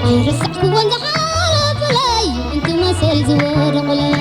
ኣይርስዕክዎን ዝሓለፈለይ እንትመሰል ዝወደቑለይ።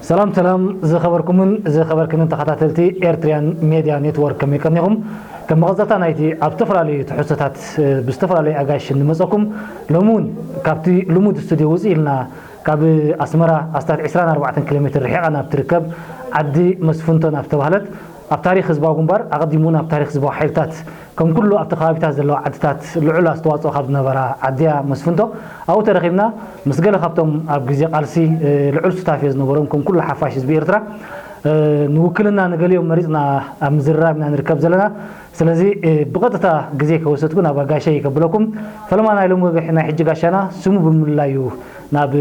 ሰላም ሰላም፣ ዝኸበርኩምን ዝኸበርክንን ተኸታተልቲ ኤርትርያን ሜድያ ኔትወርክ፣ ከመይ ቀኒኹም? ከም መቐጸልታ ናይቲ ኣብ ዝተፈላለዩ ትሕዝቶታት ብዝተፈላለዩ ኣጋይሽ እንመጸኩም፣ ሎሚ እውን ካብቲ ልሙድ ስቱድዮ ውፅእ ኢልና ካብ ኣስመራ ኣስታት ዕስራን ኣርባዕተን ኪሎ ሜትር ርሒቓ ናብ ትርከብ ዓዲ መስፍንቶ ናብ ዝተባህለት፣ ኣብ ታሪኽ ህዝባዊ ግንባር ኣቐዲሙ እውን ኣብ ታሪኽ ህዝባዊ ሓይልታት ከም ኩሉ ኣብቲ ከባቢታት ዘለዋ ዓድታት ልዑል ኣስተዋፅኦ ካብ ዝነበራ ዓዲ እያ መስፍንቶ። ኣብኡ ተረኺብና ምስ ገለ ካብቶም ኣብ ግዜ ቃልሲ ልዑል ሱታፌ ዝነበሮም ከም ኩሉ ሓፋሽ ህዝቢ ኤርትራ ንውክልና ንገሊኦም መሪፅና ኣብ ምዝርራብ ኢና ንርከብ ዘለና። ስለዚ ብቐጥታ ግዜ ከይወሰድኩ ናብ ኣጋይሸይ ከብለኩም። ፈለማ ናይ ሎሚ ናይ ሕጂ ጋሻና ስሙ ብምልላይ እዩ ናብ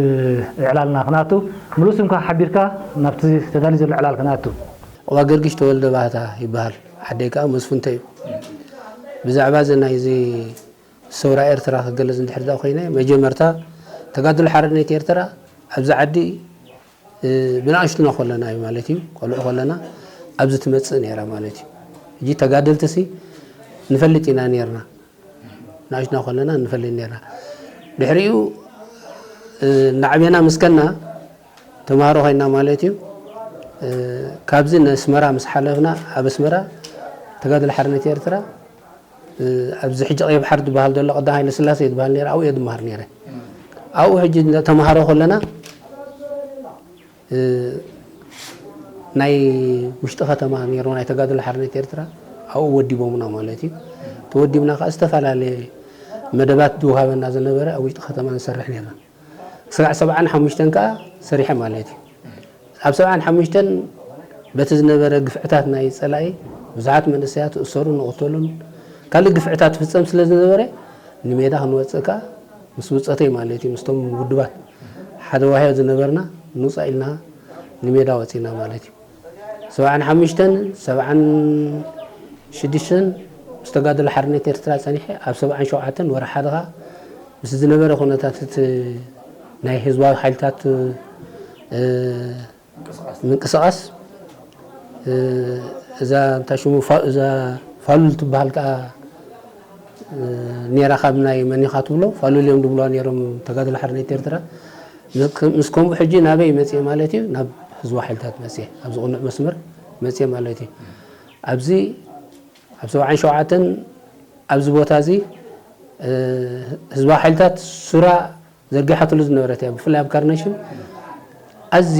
ዕላልና ክንኣቱ። ምሉእ ስምካ ሓቢርካ ናብቲ ተዳልዩ ዘሎ ዕላል ክንኣቱ። እባ ገርግሽ ተወልደ ባህታ ይበሃል። ዓደይ ከኣ መስፍንቶ እዩ። ብዛዕባ እዚ ናይዚ ሰውራ ኤርትራ ክገልጽ እንድሕር ደኣ ኮይነ፣ መጀመርታ ተጋድሎ ሓርነት ኤርትራ ኣብዚ ዓዲ፣ እ፣ ብንኣሽቱና ከለና እዩ ማለት እዩ፣ ቆልዑ ከለና ኣብዚ ትመጽእ ነይራ ማለት እዩ። ሕጂ ተጋደልትሲ ንፈልጥ ኢና ነይርና፣ ንኣሽቱና ከለና ንፈልጥ ነይርና። ድሕሪኡ፣ እ፣ እናዕቤና ምስ ከና ተምሃሮ ኮይና ማለት እዩ። እ፣ ካብዚ ንኣስመራ ምስ ሓለፍና፣ ኣብ ኣስመራ ተጋድሎ ሓርነት ኤርትራ፣ እ፣ ኣብዚ ሕጂ ቀይሕ ባሕሪ ዝበሃል ዘሎ ቀዳማይ ሃይለስላሴ ዝበሃል ነይሩ፣ ኣብኡ እየ ዝመሃር ነይረ። ኣብኡ ሕጂ እንዳ ተምሃሮ ከለና፣ እ፣ ናይ ውሽጢ ከተማ ነይሩ፣ ናይ ተጋድሎ ሓርነት ኤርትራ ኣብኡ ወዲቦምና ማለት እዩ። ተወዲብና ከኣ ዝተፈላለየ መደባት ዝወሃበና ዝነበረ ኣብ ውሽጢ ከተማ ንሰርሕ ነይርና። ክሳዕ ሰብዓን ሓሙሽተን ከኣ ሰሪሐ ማለት እዩ። ኣብ ሰብዓን ሓሙሽተን በቲ ዝነበረ ግፍዕታት ናይ ጸላኢ ብዙሓት መንእሰያት እሰሩን ንቕተሉን ካልእ ግፍዕታት ትፍጸም ስለ ዝነበረ ንሜዳ ክንወጽእ ከኣ ምስ ብጾተይ ማለት እዩ፣ ምስቶም ውድባት ሓደ ዋህዮ ዝነበርና ንውጻእ ኢልና ንሜዳ ወጺና ማለት እዩ። ሰብዓን ሓሙሽተን፣ ሰብዓን ሽዱሽተን ምስ ተጋድሎ ሓርነት ኤርትራ ጸኒሐ፣ ኣብ ሰብዓን ሸውዓተን ወርሒ ሓደ ከኣ ምስ ዝነበረ ኩነታት እቲ ናይ ህዝባዊ ሓይልታት፣ እ፣ ምንቅስቓስ፣ እ፣ እዛ እንታይ ሽሙ ፋ-፣ እዛ ፋሉል ትበሃል ከኣ፣ እ፣ ኔራ ካብ ናይ መን ኢኻ ትብሎ? ፋሉል እዮም ዝብልዋ ኔሮም ተጋድሎ ሓርነት ኤርትራ። ምስ ከ-፣ ምስ ከምኡ ሕጂ ናበይ መጽየ ማለት እዩ? ናብ ህዝባዊ ሓይልታት መጽየ። ኣብዚ ቅኑዕ መስመር መጽየ ማለት እዩ። ኣብዚ ኣብ ሰብዓን ሸውዓተን ኣብዚ ቦታ እዚ፣ እ፣ ህዝባዊ ሓይልታት ሱራ ዘርጊሓትሉ ዝነበረት እያ። ብፍላይ ኣብ ካርነሽም ኣዝዩ፣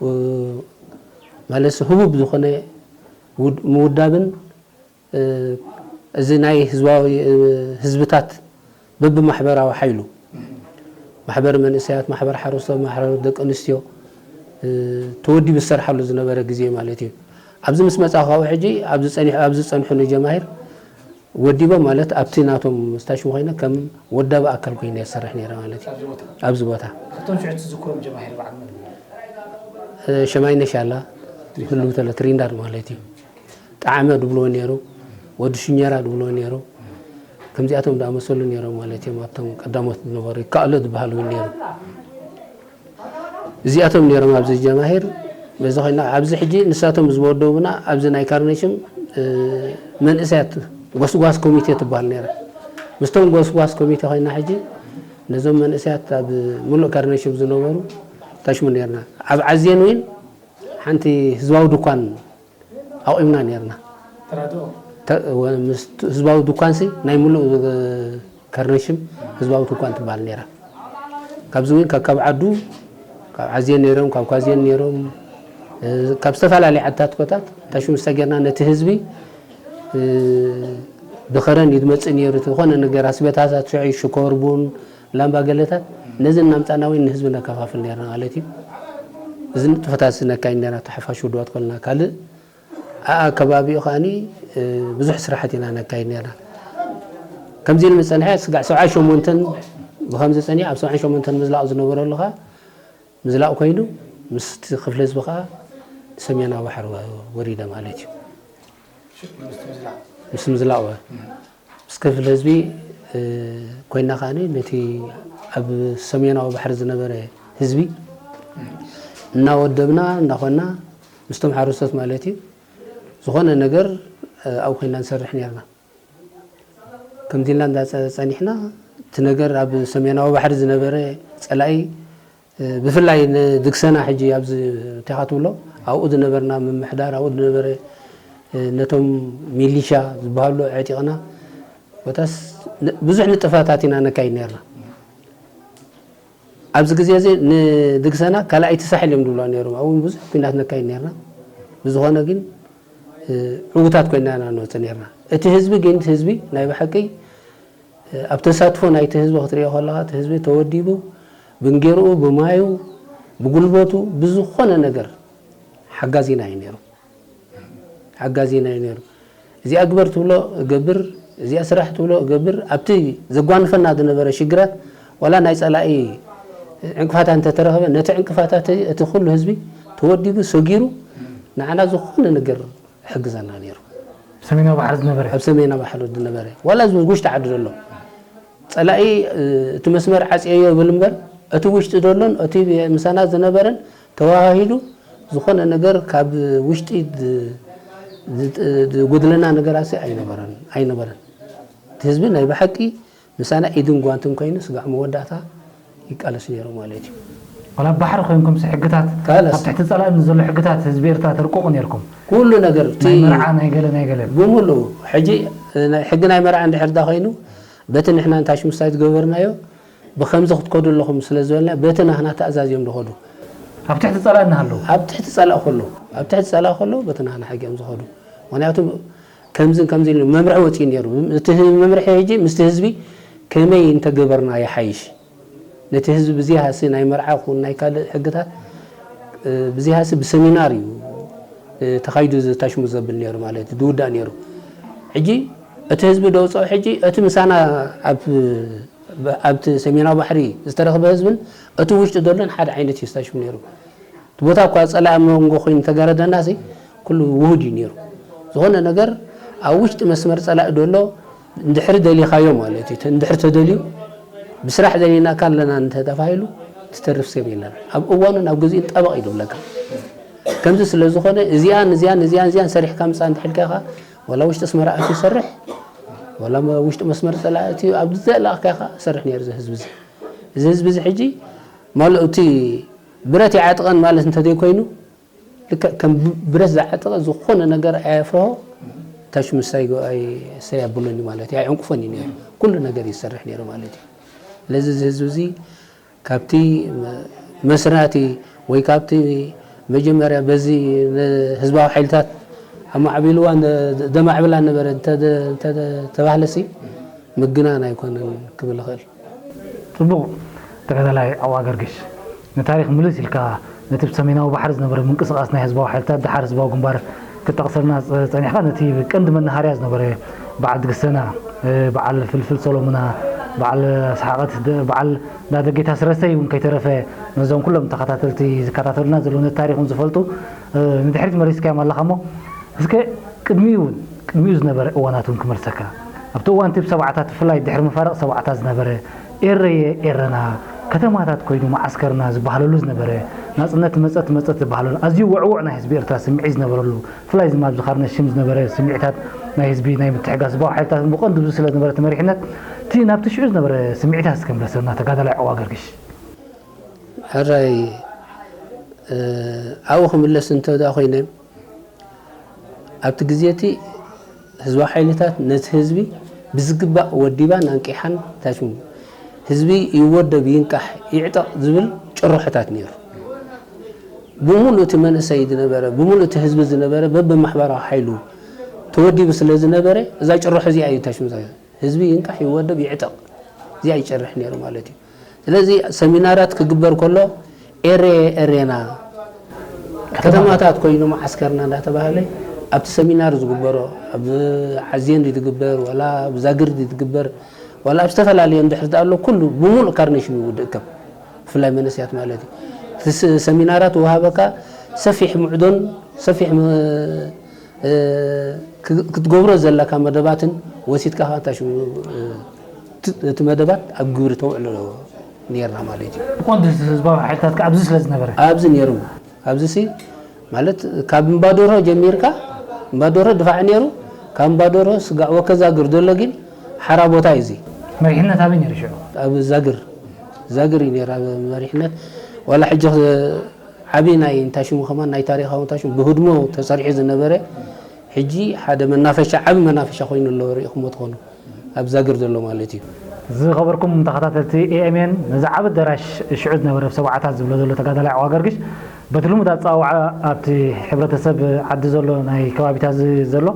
እ፣ ማለት ህቡብ ዝኾነ ውድ-፣ ምውዳብን፣ እ፣ እዚ ናይ ህዝባዊ፣ እ፣ ህዝብታት በብማሕበራዊ ሓይሉ፣ ማሕበር መንእሰያት፣ ማሕበር ሓረስቶት፣ ማሕበር ደቂ ኣንስትዮ፣ እ፣ ተወዲቡ ዝሰርሓሉ ዝነበረ ግዜ ማለት እዩ። ኣብዚ ምስ መጻኹ ካብኡ ሕጂ ኣብዚ ጸኒሑ፣ ኣብዚ ዝጸንሑ ንጀማሂር ወዲቦም ማለት ኣብቲ ናቶም ስታሽን ኮይነ ከም ወዳቢ ኣካል ኮይነ ይሰርሕ ነይረ ማለት እዩ። ኣብዚ ቦታ? ኣብዚ ቦታ። ካብቶም ሽዑ ትዝክሮም ጀማሂር በዓል መን? እ፣ ሸማይነ ሻላ፣ ህልው ተለ ትሪንዳድ ማለት እዩ። ጣዕመ ድብልዎ ነይሩ፣ ወዲ ሽኘራ ድብልዎ ነይሩ። ከምዚኣቶም ዝኣመሰሉ ነይሮም ማለት እዮም። ኣብቶም ቀዳሞት ዝነበሩ ይከኣሎ ዝበሃሉ እውን ነይሩ። እዚኣቶም ነይሮም ኣብዚ ጀማሂር። በዚ ኮይና ኣብዚ ሕጂ ንሳቶም ዝወደቡና ኣብዚ ናይ ካርነሽም፣ እ፣ መንእሰያት ጎስጓስ ኮሚቴ ትበሃል ነይራ። ምስቶም ጎስጓስ ኮሚቴ ኮይና ሕጂ ነዞም መንእሰያት ኣብ ምሉእ ካርነሽም ዝነበሩ ታሽሙ ነይርና። ኣብ ዓዜን እውን ሓንቲ ህዝባዊ ድኳን ኣቑምና ነይርና። ተራድኦ? ተ-፣ ወ-፣ ምስ ህዝባዊ ድኳንሲ ናይ ምሉእ፣ እ፣ ከርነሽም ህዝባዊ ትኳን ትበሃል ነይራ። ካብዚ እውን ካብ ዓዱ፣ ካብ ዓዜን ነይሮም፣ ካብ ኳዜን ነይሮም፣ ካብ ዝተፈላለዩ ዓድታት ኮታት ታሽሙሳ ጌርና ነቲ ህዝቢ ብኸረን እዩ ዝመፅእ ነይሩ። ዝኾነ ነገር ኣስቤታታት ሽዑ ሽኮር ቡን ላምባ ገለታት ነዚ እናምፃና ወይ ንህዝቢ ነከፋፍል ነርና ማለት እዩ። እዚ ንጥፈታት ነካይድ ነርና ተሓፋሽ ውድባት ኮልና ካልእ ኣኣ ከባቢኡ ከዓኒ ብዙሕ ስራሕት ኢና ነካይድ ነርና። ከምዚ ኢሉ ምፀንሐ ስጋዕ ሰብዓን ሸሞንተን ብኸምዚ ፀኒሑ ኣብ ሰብዓን ሸሞንተን ምዝላቕ ዝነበረሉ ከዓ ምዝላቕ ኮይኑ ምስቲ ክፍለ ህዝቢ ከዓ ሰሜናዊ ባሕሪ ወሪደ ማለት እዩ። ምስ ምዝላቕ ወ- ምስ ክፍሊ ህዝቢ ኮይና ከዓኒ ነቲ ኣብ ሰሜናዊ ባሕሪ ዝነበረ ህዝቢ እናወደብና እናኾንና ምስቶም ሓረስቶት ማለት እዩ ዝኾነ ነገር ኣብኡ ኮይና ንሰርሕ ነርና። ከምዚ ኢልና እንዳፀኒሕና እቲ ነገር ኣብ ሰሜናዊ ባሕሪ ዝነበረ ፀላኢ ብፍላይ ንድግሰና ሕጂ ኣብዚ እንታይ ኢኻ ትብሎ ኣብኡ ዝነበርና ምምሕዳር ኣብኡ ዝነበረ ነቶም ሚሊሻ ዝበሃሉ ኣዕጢቕና ኮታስ ብዙሕ ንጥፈታት ኢና ነካይድ ነርና። ኣብዚ ግዜ እዚ ንድግሰና ካልኣይቲ ሳሕል እዮም ዝብልዋ ነይሮም። ኣብኡ እውን ብዙሕ ኲናት ነካይድ ነርና። ብዝኾነ ግን ዕዉታት ኮይና ኢና ንወፅእ ነርና። እቲ ህዝቢ ግን ህዝቢ ናይ ብሓቂ ኣብ ተሳትፎ ናይቲ ህዝቢ ክትሪኦ ከለኻ እቲ ህዝቢ ተወዲቡ ብንጌርኡ ብማዩ ብጉልበቱ ብዝኾነ ነገር ሓጋዚና እዩ ነይሩ። ሓጋዚና እዩ ነይሩ። እዚኣ ግበር ትብሎ እገብር፣ እዚኣ ስራሕ ትብሎ እገብር። ኣብቲ ዘጓንፈና ዝነበረ ሽግራት ዋላ ናይ ፀላኢ ዕንቅፋታት እንተተረኸበ ነቲ ዕንቅፋታት እቲ ኩሉ ህዝቢ ተወዲቡ ሰጊሩ ንዓና ዝኾነ ነገር ይሕግዘና ነይሩ። ሰሜናዊ ባሕሪ ዝነበረ ኣብ ሰሜናዊ ባሕሪ ዝነበረ ዋላ እዚ ውሽጢ ዓዲ ዘሎ ፀላኢ እቲ መስመር ዓፅየዮ ይብል እምበር እቲ ውሽጢ ዘሎን እቲ ምሳና ዝነበረን ተዋሃሂዱ ዝኾነ ነገር ካብ ውሽጢ ዝጎድለና ነገራት ኣይነበረን ኣይነበረን። እቲ ህዝቢ ናይ ብሓቂ ምሳና ኢድን ጓንትን ኮይኑ ስጋዕ መወዳእታ ይቃለስ ነይሩ ማለት እዩ። ዋላ ባሕሪ ኮይንኩም ሕግታት ኣብ ትሕቲ ፀላኢ ዘሎ ሕግታት ህዝቢ ኤርትራ ተርቆቑ ነርኩም። ኩሉ ነገር ናይ መርዓ ናይ ገለ ናይ ገለ ብምሉ ሕጂ ሕጊ ናይ መርዓ እንድሕር ዳ ኮይኑ በቲ ንሕና እንታይ ሽምስታይ ዝገበርናዮ ብኸምዚ ክትከዱ ኣለኹም ስለ ዝበልና በቲ ናህና ተኣዛዝ እዮም ዝኸዱ። ኣብ ትሕቲ ጸላእ እናሃለዉ ኣብ ትሕቲ ጸላእ ከሎ ኣብ ትሕቲ ጸላእ ከሎ በቲ ናህና ሕጊ እዮም ዝኸዱ። ምክንያቱ ከምዝን ከምዚ ኢሉ መምርሒ ወፂኡ ነይሩ። እቲ መምርሒ ሕጂ ምስቲ ህዝቢ ከመይ እንተገበርና ይሓይሽ ነቲ ህዝቢ ብዝያሃሲ ናይ መርዓ ኹን ናይ ካልእ ሕግታት ብዝያሃሲ ብሰሚናር እዩ ተኻይዱ ዝታሽሙ ዘብል ነይሩ ማለት እዩ ዝውዳእ ነይሩ። ሕጂ እቲ ህዝቢ ደውፅኦ ሕጂ እቲ ምሳና ኣብ ኣብቲ ሰሜናዊ ባሕሪ ዝተረኽበ ህዝብን እቲ ውሽጢ ዘሎን ሓደ ዓይነት እዩ ዝታሽሙ ነይሩ። እቲ ቦታ እኳ ፀላኢ መንጎ ኮይኑ ተጋረደናሲ ኩሉ ውሁድ እዩ ነይሩ። ዝኾነ ነገር ኣብ ውሽጢ መስመር ፀላኢ ዘሎ እንድሕሪ ደሊኻዮ ማለት እዩ እንድሕሪ ተደልዩ ብስራሕ ደሊናካ ኣለና እንተተባሂሉ ትተርፍ ሰብ የለን። ኣብ እዋኑን ኣብ ግዚኡን ጠበቕ እዩ ዝብለካ። ከምዚ ስለ ዝኾነ እዚኣን እዚኣን እዚኣን እዚኣን ሰሪሕካ ምፃ እንድሕልካ ኢኻ ዋላ ውሽጢ ኣስመራ ኣትዩ ይሰርሕ ዋላ ውሽጢ መስመር ፀላኢ ኣትዩ ኣብ ዘለኣኽካ ኢኻ ሰርሕ ነይሩ እዚ ህዝቢ እዚ። እዚ ህዝቢ እዚ ሕጂ ማልኡ እቲ ብረት ይዓጥቐን ማለት እንተዘይኮይኑ ልክዕ ከም ብረት ዝዓጠቐ ዝኾነ ነገር ኣየፍርሆ። ታሽ ምሳይ ሰይ ኣብሎኒ ማለት እዩ ኣይዕንቁፎን እዩ ነይሩ። ኩሉ ነገር ይሰርሕ ነይሩ ማለት እዩ። ስለዚ እዚ ህዝቢ እዚ ካብቲ መስራቲ ወይ ካብቲ መጀመርያ በዚ ህዝባዊ ሓይልታት ኣማዕቢልዋ ዘማዕብላ ነበረ ተባህለሲ ምግናን ኣይኮነን ክብል እኽእል። ጽቡቕ። ተጋዳላይ ኣዋ ገርግሽ፣ ንታሪኽ ምልስ ኢልካ ነቲ ብሰሜናዊ ባሕሪ ዝነበረ ምንቅስቓስ ናይ ህዝባዊ ሓይልታት ድሓር ህዝባዊ ግንባር ክትጠቕሰልና ጸኒሕካ፣ ነቲ ቀንዲ መናሃርያ ዝነበረ በዓል ድግሰና፣ በዓል ፍልፍል ሰሎሙና፣ በዓል ሰሓቐት፣ በዓል እንዳደጌታ ስረሰይ እውን ከይተረፈ ነዞም ኩሎም ተኸታተልቲ ዝከታተሉና ዘለዉ ነቲ ታሪኽ እውን ዝፈልጡ ንድሕሪት መሊስካዮም ኣለኻ እሞ እስከ ቅድሚኡ እውን ቅድሚኡ ዝነበረ እዋናት እውን ክመልሰካ ኣብቲ እዋን እቲ ብሰብዓታት ብፍላይ ድሕሪ መፋርቕ ሰብዓታት ዝነበረ ኤረየ ኤረና ከተማታት ኮይኑ መዓስከርና ዝበሃለሉ ዝነበረ ናፅነት መፀት መፀት ዝበሃለሉ ኣዝዩ ውዕውዕ ናይ ህዝቢ ኤርትራ ስምዒት ዝነበረሉ ብፍላይ ዝማ ኣብዚ ካርነ ሽም ዝነበረ ስምዒታት ናይ ህዝቢ ናይ ምትሕጋዝ ህዝባዊ ሓይልታት ብቐንዱ ብዙ ስለ ዝነበረ እቲ መሪሕነት እቲ ናብቲ ሽዑ ዝነበረ ስምዒታት እስከ ምለሰልና ተጋዳላይ ዕዋ ገርግሽ። ሕራይ ኣብኡ ክምለስ እንተ ደኣ ኮይነ ኣብቲ ግዜ እቲ ህዝባዊ ሓይልታት ነቲ ህዝቢ ብዝግባእ ወዲባን ኣንቂሓን ታሽሙ ህዝቢ ይወደብ፣ ይንቃሕ፣ ይዕጠቕ ዝብል ጭርሖታት ነይሩ። ብምሉእ እቲ መንእሰይ ዝነበረ፣ ብምሉእ እቲ ህዝቢ ዝነበረ በብማሕበራዊ ሓይሉ ተወዲቡ ስለ ዝነበረ፣ እዛ ጭርሖ እዚኣ እዩ ታሽሙ ህዝቢ ይንቃሕ፣ ይወደብ፣ ይዕጠቕ፣ እዚኣ ይጨርሕ ነይሩ ማለት እዩ። ስለዚ ሰሚናራት ክግበር ከሎ ኤሬ ኤሬና ከተማታት ኮይኑ መዓስከርና እንዳተባሃለ ኣብቲ ሰሚናር ዝግበሮ፣ ኣብ ዓዜን ዝግበር፣ ዋላ ኣብ ዛግር ዝግበር፣ ዋላ ኣብ ዝተፈላለየ እንድሕር ኣሎ ኩሉ ብምሉእ ካርኔሽን ይውድእ ከም ብፍላይ መንእሰያት ማለት እዩ። እቲ ስ- ሰሚናራት ወሃበካ ሰፊሕ ምዕዶን ሰፊሕ ም- እ፣ ክ- ክትገብሮ ዘለካ መደባትን ወሲድካ ከኣ እንታይ ሽሙ፣ እ፣ ት- እቲ መደባት ኣብ ግብሪ ተውዕሎ ነርና ማለት እዩ። ኮንት ህዝባዊ ሓይልታት ከኣ ኣብዚ ስለ ዝነበረ ኣብዚ ነይሩ። ኣብዚ ሲ ማለት ካብ እምባዶሮ ጀሚርካ እምባዶሮ ድፋዕ ነይሩ። ካብ እምባዶሮ ስጋዕ ወከዛግር ዘሎ ግን ሓራ ቦታ እዩ እዚ። መሪሕነት ኣበይ ነይሩ ሽዑ? ኣብ ዛግር ዛግር እዩ ነይሩ ኣብ መሪሕነት። ዋላ ሕጂ ዓብዪ ናይ እንታይ ሽሙ ከማን ናይ ታሪኻዊ እንታይ ሽሙ ብህድሞ ተሰሪሑ ዝነበረ ሕጂ ሓደ መናፈሻ ዓቢ መናፈሻ ኮይኑ ኣሎ ርኢኹሞ ትኾኑ ኣብ ዛግር ዘሎ ማለት እዩ። ዝኸበርኩም ተኸታተልቲ ኤኤምኤን ነዚ ዓቢ ኣዳራሽ ሽዑ ዝነበረ ሰብዓታት ዝብሎ ዘሎ ተጋዳላይ ዓዋገርግሽ በቲ ልሙድ ኣጸዋውዓ ኣብቲ ሕብረተሰብ ዓዲ ዘሎ ናይ ከባቢታት እዚ ዘሎ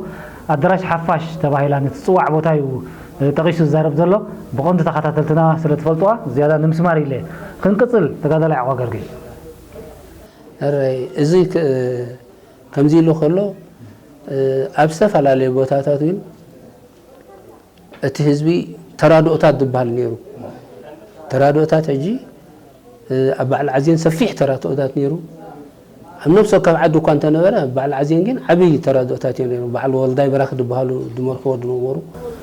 ኣዳራሽ ሓፋሽ ተባሂላ ነቲ ዝጽዋዕ ቦታ እዩ ጠቒሱ ዝዛረብ ዘሎ። ብቐንዱ ተኸታተልትና ስለ ትፈልጥዋ ዝያዳ ንምስማር ኢለ። ክንቅጽል ተጋዳላይ ዓዋገርግሽ። ሕራይ እዚ ከምዚ ኢሉ ከሎ ኣብ ዝተፈላለየ ቦታታት እውን እቲ ህዝቢ ተራድኦታት ዝበሃል ነይሩ። ተራድኦታት ሕጂ ኣብ በዓል ዓዜን ሰፊሕ ተራድኦታት ነይሩ። ኣብ ነብሲ ወከፍ ዓዲ እኳ እንተነበረ ኣብ በዓል ዓዜን ግን ዓብዪ ተራድኦታት እዮም ነይሮም። በዓል ወልዳይ በራኺ ዝበሃሉ ዝመርሕዎ ዝነበሩ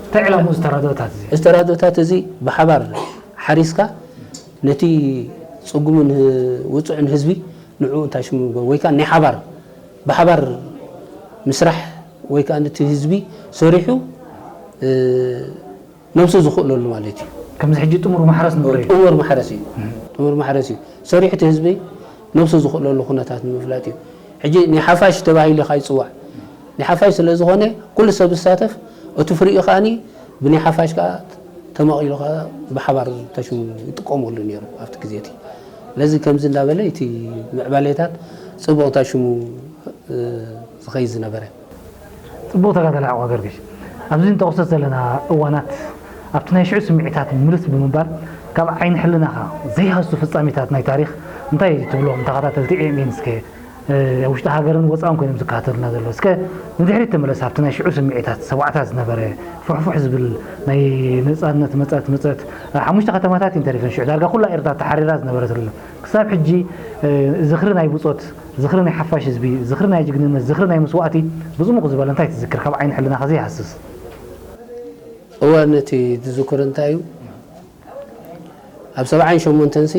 እንታይ ዕላምኡ እዚ ተራድኦታት እዚ? እዚ ተራድኦታት እዚ ብሓባር ሓሪስካ ነቲ ጽጉምን ውጹዕን ህዝቢ ንዕኡ እንታይ ሽሙ ወይ ከዓ ናይ ሓባር ብሓባር ምስራሕ ወይ ከዓ ነቲ ህዝቢ ሰሪሑ ነብሱ ዝኽእለሉ ማለት እዩ። ከምዚ ሕጂ ጥሙር ማሕረስ ንብሎ እዩ። ጥሙር ማሕረስ እዩ። ጥሙር ማሕረስ እዩ። ሰሪሑ እቲ ህዝቢ ነብሱ ዝኽእለሉ ኩነታት ንምፍላጥ እዩ። ሕጂ ናይ ሓፋሽ ተባሂሉ ኢኻ ይፅዋዕ። ናይ ሓፋሽ ስለ ዝኾነ ኩሉ ሰብ ዝሳተፍ እቲ ፍሪኡ ከዓኒ ብናይ ሓፋሽ ከዓ ተመቒሉ ከዓ ብሓባር ተሽሙ ይጥቀመሉ ነይሩ ኣብቲ ግዜ እቲ። ስለዚ ከምዚ እንዳበለ እቲ ምዕባሌታት ፅቡቕ ተሽሙ ዝኸይድ ዝነበረ። ጽቡቕ ተጋዳላይ ዓቕባ ገርግሽ፣ ኣብዚ ንጠቕሶ ዘለና እዋናት ኣብቲ ናይ ሽዑ ስምዒታት ምልስ ብምባል ካብ ዓይኒ ሕልናኻ ዘይሃሱ ፍጻሜታት ናይ ታሪኽ እንታይ ትብሎም ንተኸታተልቲ ኤኤምኤን እስከ ኣብ ውሽጢ ሃገርን ወጻእን ኮይኖም ዝከታተሉና ዘለዉ እስከ ንድሕሪት ተመለስ ኣብቲ ናይ ሽዑ ስምዒታት ሰብዓታት ዝነበረ ፍሕፉሕ ዝብል ናይ ነጻነት መጸት መጸት ሓሙሽተ ከተማታት እየን ተሪፈን ሽዑ ዳርጋ ኩላ ኤርትራ ተሓሪራ ዝነበረትሉ ክሳብ ሕጂ ዝኽሪ ናይ ብጾት ዝኽሪ ናይ ሓፋሽ ህዝቢ፣ ዝኽሪ ናይ ጅግንነት፣ ዝኽሪ ናይ መስዋእቲ ብጽሙቕ ዝበለ እንታይ ትዝክር ካብ ዓይኒ ሕልናኻ ዘይሃስስ? እዋን እቲ ዝዝክሮ እንታይ እዩ? ኣብ ሰብዓን ሸሞንተን ሲ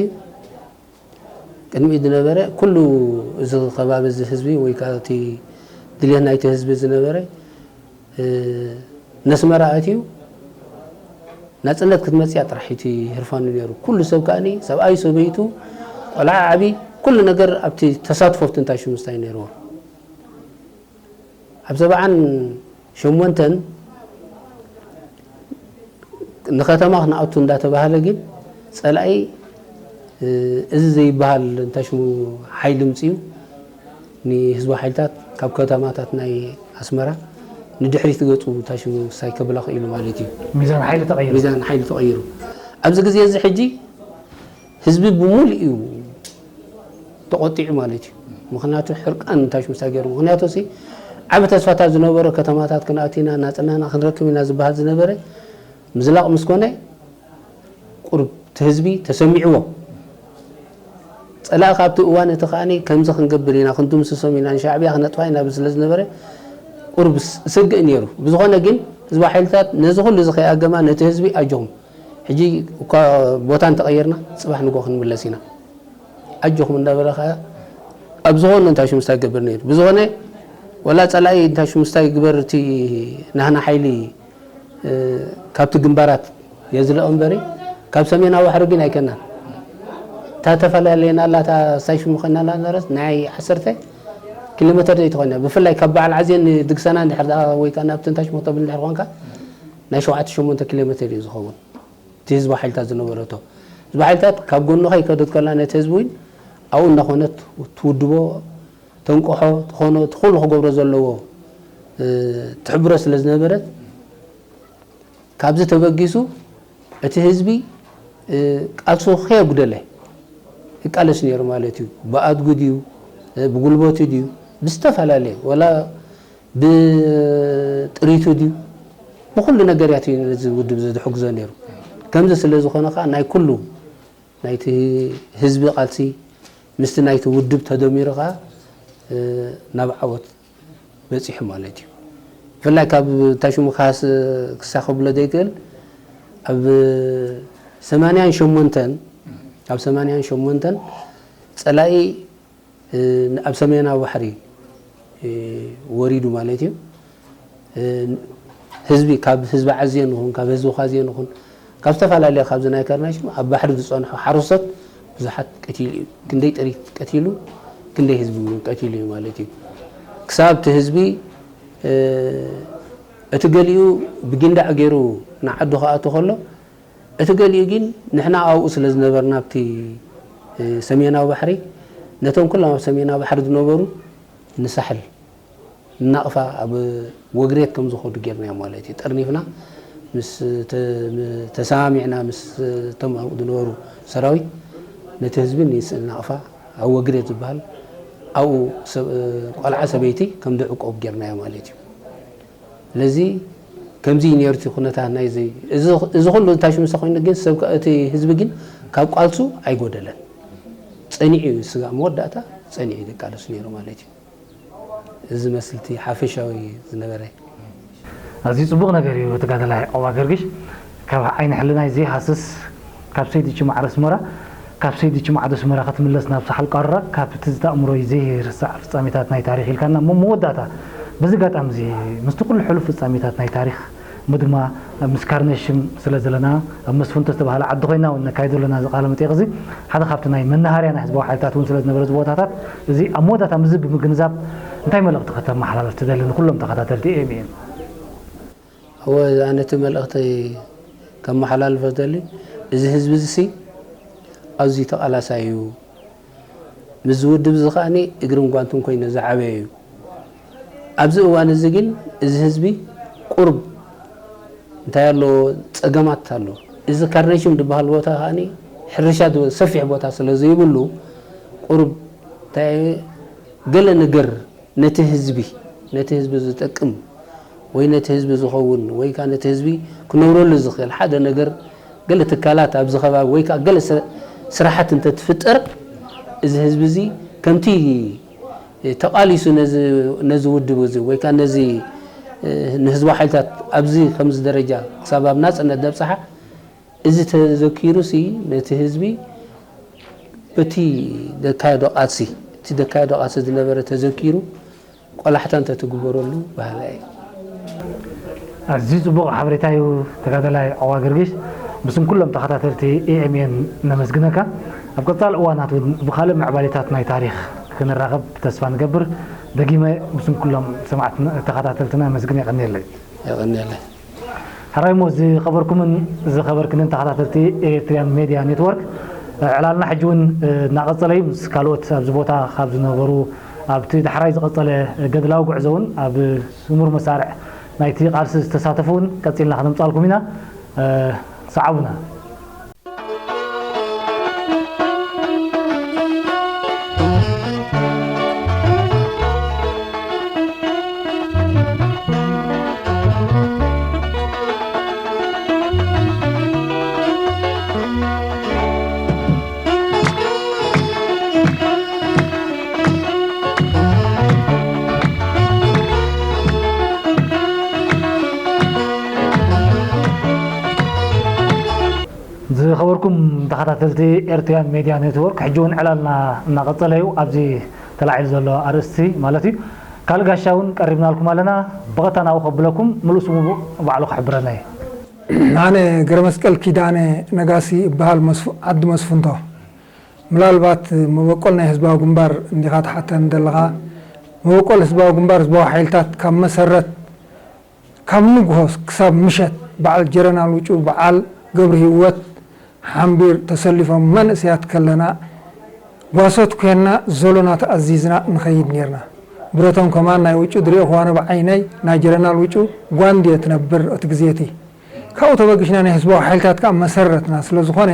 ቅድሚኡ ዝነበረ ኩሉ እዚ ከባቢ እዚ ህዝቢ ወይ ከዓ እቲ ድልየት ናይቲ ህዝቢ ዝነበረ ነስመራ ኣትዩ ናፅነት ክትመፅያ ጥራሕ እቲ ህርፋኑ ነይሩ። ኩሉ ሰብ ከኣኒ ሰብኣይ ሰበይቱ ቆልዓ ዓብዪ ኩሉ ነገር ኣብቲ ተሳትፎ ኣብቲ እንታይ ሽሙ እንታይ ነይርዎ። ኣብ ሰብዓን ሸሞንተን ንከተማ ክንኣቱ እንዳተባህለ ግን ፀላኢ እዚ ዘይበሃል እንታይ ሽሙ ሓይሊ ምፅኡ ንህዝባዊ ሓይልታት ካብ ከተማታት ናይ ኣስመራ ንድሕሪት ገፁ እንታይ ሽሙ ሳይ ከብላ ክኢሉ ማለት እዩ። ሚዛን ሓይሊ ተቐይሩ። ሚዛን ሓይሊ ተቐይሩ። ኣብዚ ግዜ እዚ ሕጂ ህዝቢ ብሙሉእ እዩ ተቖጢዑ ማለት እዩ። ምኽንያቱ ሕርቃን እንታይ ሽሙ ሳይ ገይሩ። ምኽንያቱ ሲ ዓቢ ተስፋታት ዝነበሮ ከተማታት ክንኣቱ ኢና፣ ናጽናና ክንረክብ ኢና ዝበሃል ዝነበረ ምዝላቕ ምስ ኮነ ቁሩብ እቲ ህዝቢ ተሰሚዕዎ። ጸላኢ ካብቲ እዋን እቲ ከኣኒ ከምዚ ክንገብር ኢና፣ ክንድምስሶም ኢና፣ ንሻዕብያ ክነጥፋ ኢና ዝብል ስለ ዝነበረ ቁሩብ ስግእ ነይሩ። ብዝኾነ ግን ህዝባዊ ሓይልታት ነዚ ኩሉ እዚ ከይኣገማ ነቲ ህዝቢ ኣጆኹም ሕጂ እኳ ቦታ እንተቐየርና ጽባሕ ንጎ ክንምለስ ኢና ኣጆኹም እንዳበለ ከኣ ኣብ ዝኾነ እንታይ ሽምስታ ይገብር ነይሩ። ብዝኾነ ወላ ጸላኢ እንታይ ሽምስታ ይግበር እቲ ናህና ሓይሊ ካብቲ ግንባራት የዝለኦ እምበሪ ካብ ሰሜናዊ ባሕሪ ግን ኣይከናን። እታ ተፈላለየና ኣላ እታ ስታይ ሽሙ ከናላ ነበረት ናይ ዓሰርተ ኪሎ ሜተር ዘይትኾን እያ። ብፍላይ ካብ በዓል ዓዜን ንድግሰና እንድሕር ደኣ ወይ ከዓ ናብቲ እንታይ ሽሙ ክተብል እንድሕር ኮንካ ናይ ሸውዓተ ሸሞንተ ኪሎ ሜትር እዩ ዝኸውን። እቲ ህዝባዊ ሓይልታት ዝነበረቶ ህዝባዊ ሓይልታት ካብ ጎኑ ከይከደት ከላ ነቲ ህዝቢ እውን ኣብኡ እናኾነት ትውድቦ፣ ተንቅሖ፣ ትኾኖ፣ እቲ ኩሉ ክገብሮ ዘለዎ ትሕብሮ ስለ ዝነበረት፣ ካብዚ ተበጊሱ እቲ ህዝቢ ቃልሱ ከየጉደለ ይቃለስ ነይሩ ማለት እዩ። ብኣድጉ ድዩ፣ ብጉልበቱ ድዩ፣ ብዝተፈላለየ፣ ወላ ብጥሪቱ ድዩ፣ ብኩሉ ነገርያት እዩ ነዚ ውድብ ዝሕግዞ ነይሩ። ከምዚ ስለ ዝኾነ ከዓ ናይ ኩሉ ናይቲ ህዝቢ ቃልሲ ምስቲ ናይቲ ውድብ ተደሚሩ ከዓ ናብ ዓወት በፂሑ ማለት እዩ። ብፍላይ ካብ እንታይ ሽሙ ክሳኸብሎ ዘይክእል፣ ኣብ ሰማንያን ሸሞንተን፣ ኣብ ሰማንያን ሸሞንተን ፀላኢ ኣብ ሰሜናዊ ባሕሪ ወሪዱ ማለት እዩ። ህዝቢ፣ ካብ ህዝቢ ዓዝዮን ይኹን ካብ ህዝቢ ኻዝዮን ይኹን ካብ ዝተፈላለየ ካብዚ ናይ ከርናሽም ኣብ ባሕሪ ዝፀንሑ ሓረስቶት ብዙሓት ቀቲሉ እዩ። ክንደይ ጥሪት ቀቲሉ፣ ክንደይ ህዝቢ እውን ቀቲሉ እዩ ማለት እዩ። ክሳብ እቲ ህዝቢ እቲ ገሊኡ ብጊንዳዕ ገይሩ ንዓዱ ክኣቱ ከሎ፣ እቲ ገሊኡ ግን ንሕና ኣብኡ ስለ ዝነበርና ኣብቲ ሰሜናዊ ባሕሪ፣ ነቶም ኩሎም ኣብ ሰሜናዊ ባሕሪ ዝነበሩ ንሳሕል፣ ንናቕፋ፣ ኣብ ወግሬት ከም ዝኸዱ ጌርናዮም ማለት እዩ። ጠርኒፍና ምስ ተሰማሚዕና ምስ እቶም ኣብኡ ዝነበሩ ሰራዊት ነቲ ህዝቢ ንናቕፋ ኣብ ወግሬት ዝበሃል ኣብኡ ቆልዓ ሰበይቲ ከም ዝዕቆብ ጌርናዮ ማለት እዩ። ስለዚ ከምዚ እዩ ነይሩ እቲ ኩነታት ናይዚ። እዚ ኩሉ እንታይ ሽምሰ ኮይኑ ግን ሰብ እቲ ህዝቢ ግን ካብ ቃልሱ ኣይጎደለን። ፀኒዑ እዩ ስጋብ መወዳእታ ፀኒዑ እዩ ዝቃለሱ ነይሩ ማለት እዩ። እዚ መስልቲ ሓፈሻዊ ዝነበረ። ኣዝዩ ጽቡቕ ነገር እዩ ተጋዳላይ ዑቕባ ገርግሽ። ካብ ዓይኒ ሕልናይ ዘይሃስስ፣ ካብ ሰይዲ ችማዕ ዓዲ ኣስመራ፣ ካብ ሰይዲ ችማዕ ዓዲ ኣስመራ ክትምለስ ናብ ሳሕል ቃሩራ፣ ካብ ትዝታ ኣእምሮይ ዘይርሳዕ ፍጻሜታት ናይ ታሪኽ ኢልካና። እሞ መወዳእታ፣ በዚ ኣጋጣሚ እዚ ምስቲ ኩሉ ሕሉፍ ፍጻሜታት ናይ ታሪኽ፣ እሞ ድማ ምስ ካርነሽም ስለ ዘለና፣ ኣብ መስፍንቶ ዝተባህለ ዓዲ ኮይና እውን ነካይዶ ኣለና እዚ ቃለ መጠይቕ እዚ። ሓደ ካብቲ ናይ መናሃርያ ናይ ህዝባዊ ሓይልታት እውን ስለ ዝነበረ እዚ ቦታታት፣ እዚ ኣብ መወዳእታ ምስዚ ብምግንዛብ እንታይ መልእኽቲ ከተመሓላልፍ ትደሊ ንኩሎም ተኸታተልቲ ኤ ኤም ኤን? እወ፣ ኣነ እቲ መልእኽተይ ከመሓላልፎ ዝደሊ፣ እዚ ህዝቢ እዚ ሲ ኣዝዩ ተቓላሳይ እዩ። ምስዚ ውድብ እዚ ከኣኒ እግርን ጓንትን ኮይኑ ዝዓበየ እዩ። ኣብዚ እዋን እዚ ግን እዚ ህዝቢ ቁሩብ እንታይ ኣሎ፣ ጸገማት ኣሎ። እዚ ካርነሽም ዝበሃል ቦታ ከኣኒ ሕርሻ ዝ-፣ ሰፊሕ ቦታ ስለ ዘይብሉ፣ ቁሩብ እንታይ ገለ ነገር ነቲ ህዝቢ፣ ነቲ ህዝቢ ዝጠቅም ወይ ነቲ ህዝቢ ዝኸውን ወይ ከኣ ነቲ ህዝቢ ክነብረሉ ዝኽእል ሓደ ነገር፣ ገለ ትካላት ኣብዚ ከባቢ ወይ ከኣ ገለ ስራ-፣ ስራሓት እንተትፍጠር፣ እዚ ህዝቢ እዚ ከምቲ ተቓሊሱ ነዚ፣ ነዚ ውድብ እዚ ወይ ከኣ ነዚ፣ እ፣ ንህዝባዊ ሓይልታት ኣብዚ ከምዚ ደረጃ ክሳብ ኣብ ናጽነት ዘብጽሓ፣ እዚ ተዘኪሩሲ ነቲ ህዝቢ በቲ ዘካየዶ ቃልሲ፣ እቲ ዘካየዶ ቃልሲ ዝነበረ ተዘኪሩ ቆላሕታ እንተትግበረሉ በሃላይ እየ። ኣዝዩ ጽቡቕ ሓበሬታ እዩ ተጋዳላይ ዑቕባ ገርግሽ። ብስም ኩሎም ተኸታተልቲ ኤ ኤም ኤን ነመስግነካ። ኣብ ቀጻሊ እዋናት እውን ብኻልእ ምዕባሌታት ናይ ታሪኽ ክንራኸብ ተስፋ ንገብር። ደጊመ ብስም ኩሎም ሰማዕትና ተኸታተልትና ኣመስግን የቐንየለይ። የቐንየለይ። ሕራይ እሞ ዝኸበርኩምን ዝኸበርክንን ተኸታተልቲ ኤሪትሪያን ሜድያ ኔትወርክ፣ ዕላልና ሕጂ እውን እናቐጸለ እዩ። ምስ ካልኦት ኣብዚ ቦታ ካብ ዝነበሩ ኣብቲ ዳሕራይ ዝቐጸለ ገድላዊ ጉዕዞ እውን ኣብ ስሙር መሳርዕ ናይቲ ቃልሲ ዝተሳተፉ እውን ቀጺልና ከነምጻልኩም ኢና። ሰዓቡና። ዝኸበርኩም ተኸታተልቲ ኤርትሪያን ሜድያ ኔትወርክ፣ ሕጂ እውን ዕላልና እናቐጸለ እዩ። ኣብዚ ተላዒሉ ዘሎ ኣርእስቲ ማለት እዩ። ካልእ ጋሻ እውን ቀሪብናልኩም ኣለና። ብቐጥታ ናብኡ ከብለኩም፣ ምሉእ ስሙ ባዕሉ ክሕብረና እዩ። ኣነ ገረመስቀል ኪዳነ ነጋሲ እበሃል፣ መስፉ-፣ ዓዲ መስፍንቶ። ምናልባት መበቆል ናይ ህዝባዊ ግንባር እንዲኻ ትሓተኒ ዘለኻ። መበቆል ህዝባዊ ግንባር፣ ህዝባዊ ሓይልታት ካብ መሰረት፣ ካብ ንግሆ ክሳብ ምሸት በዓል ጀረናል ውጩ፣ በዓል ገብረ ህይወት ሓምቢር ተሰሊፎም መንእሰያት ከለና፣ ጓሶት ኮይና ዞሎና ተኣዚዝና ንኸይድ ኔርና። ብረቶም ከማን ናይ ውጩ ድሪኦ ክዋነ ብዓይነይ፣ ናይ ጀረናል ውጩ ጓንዲ እየ ትነብር እቲ ግዜ እቲ። ካብኡ ተበግሽና ናይ ህዝባዊ ሓይልታት ከኣ መሰረትና ስለ ዝኾነ፣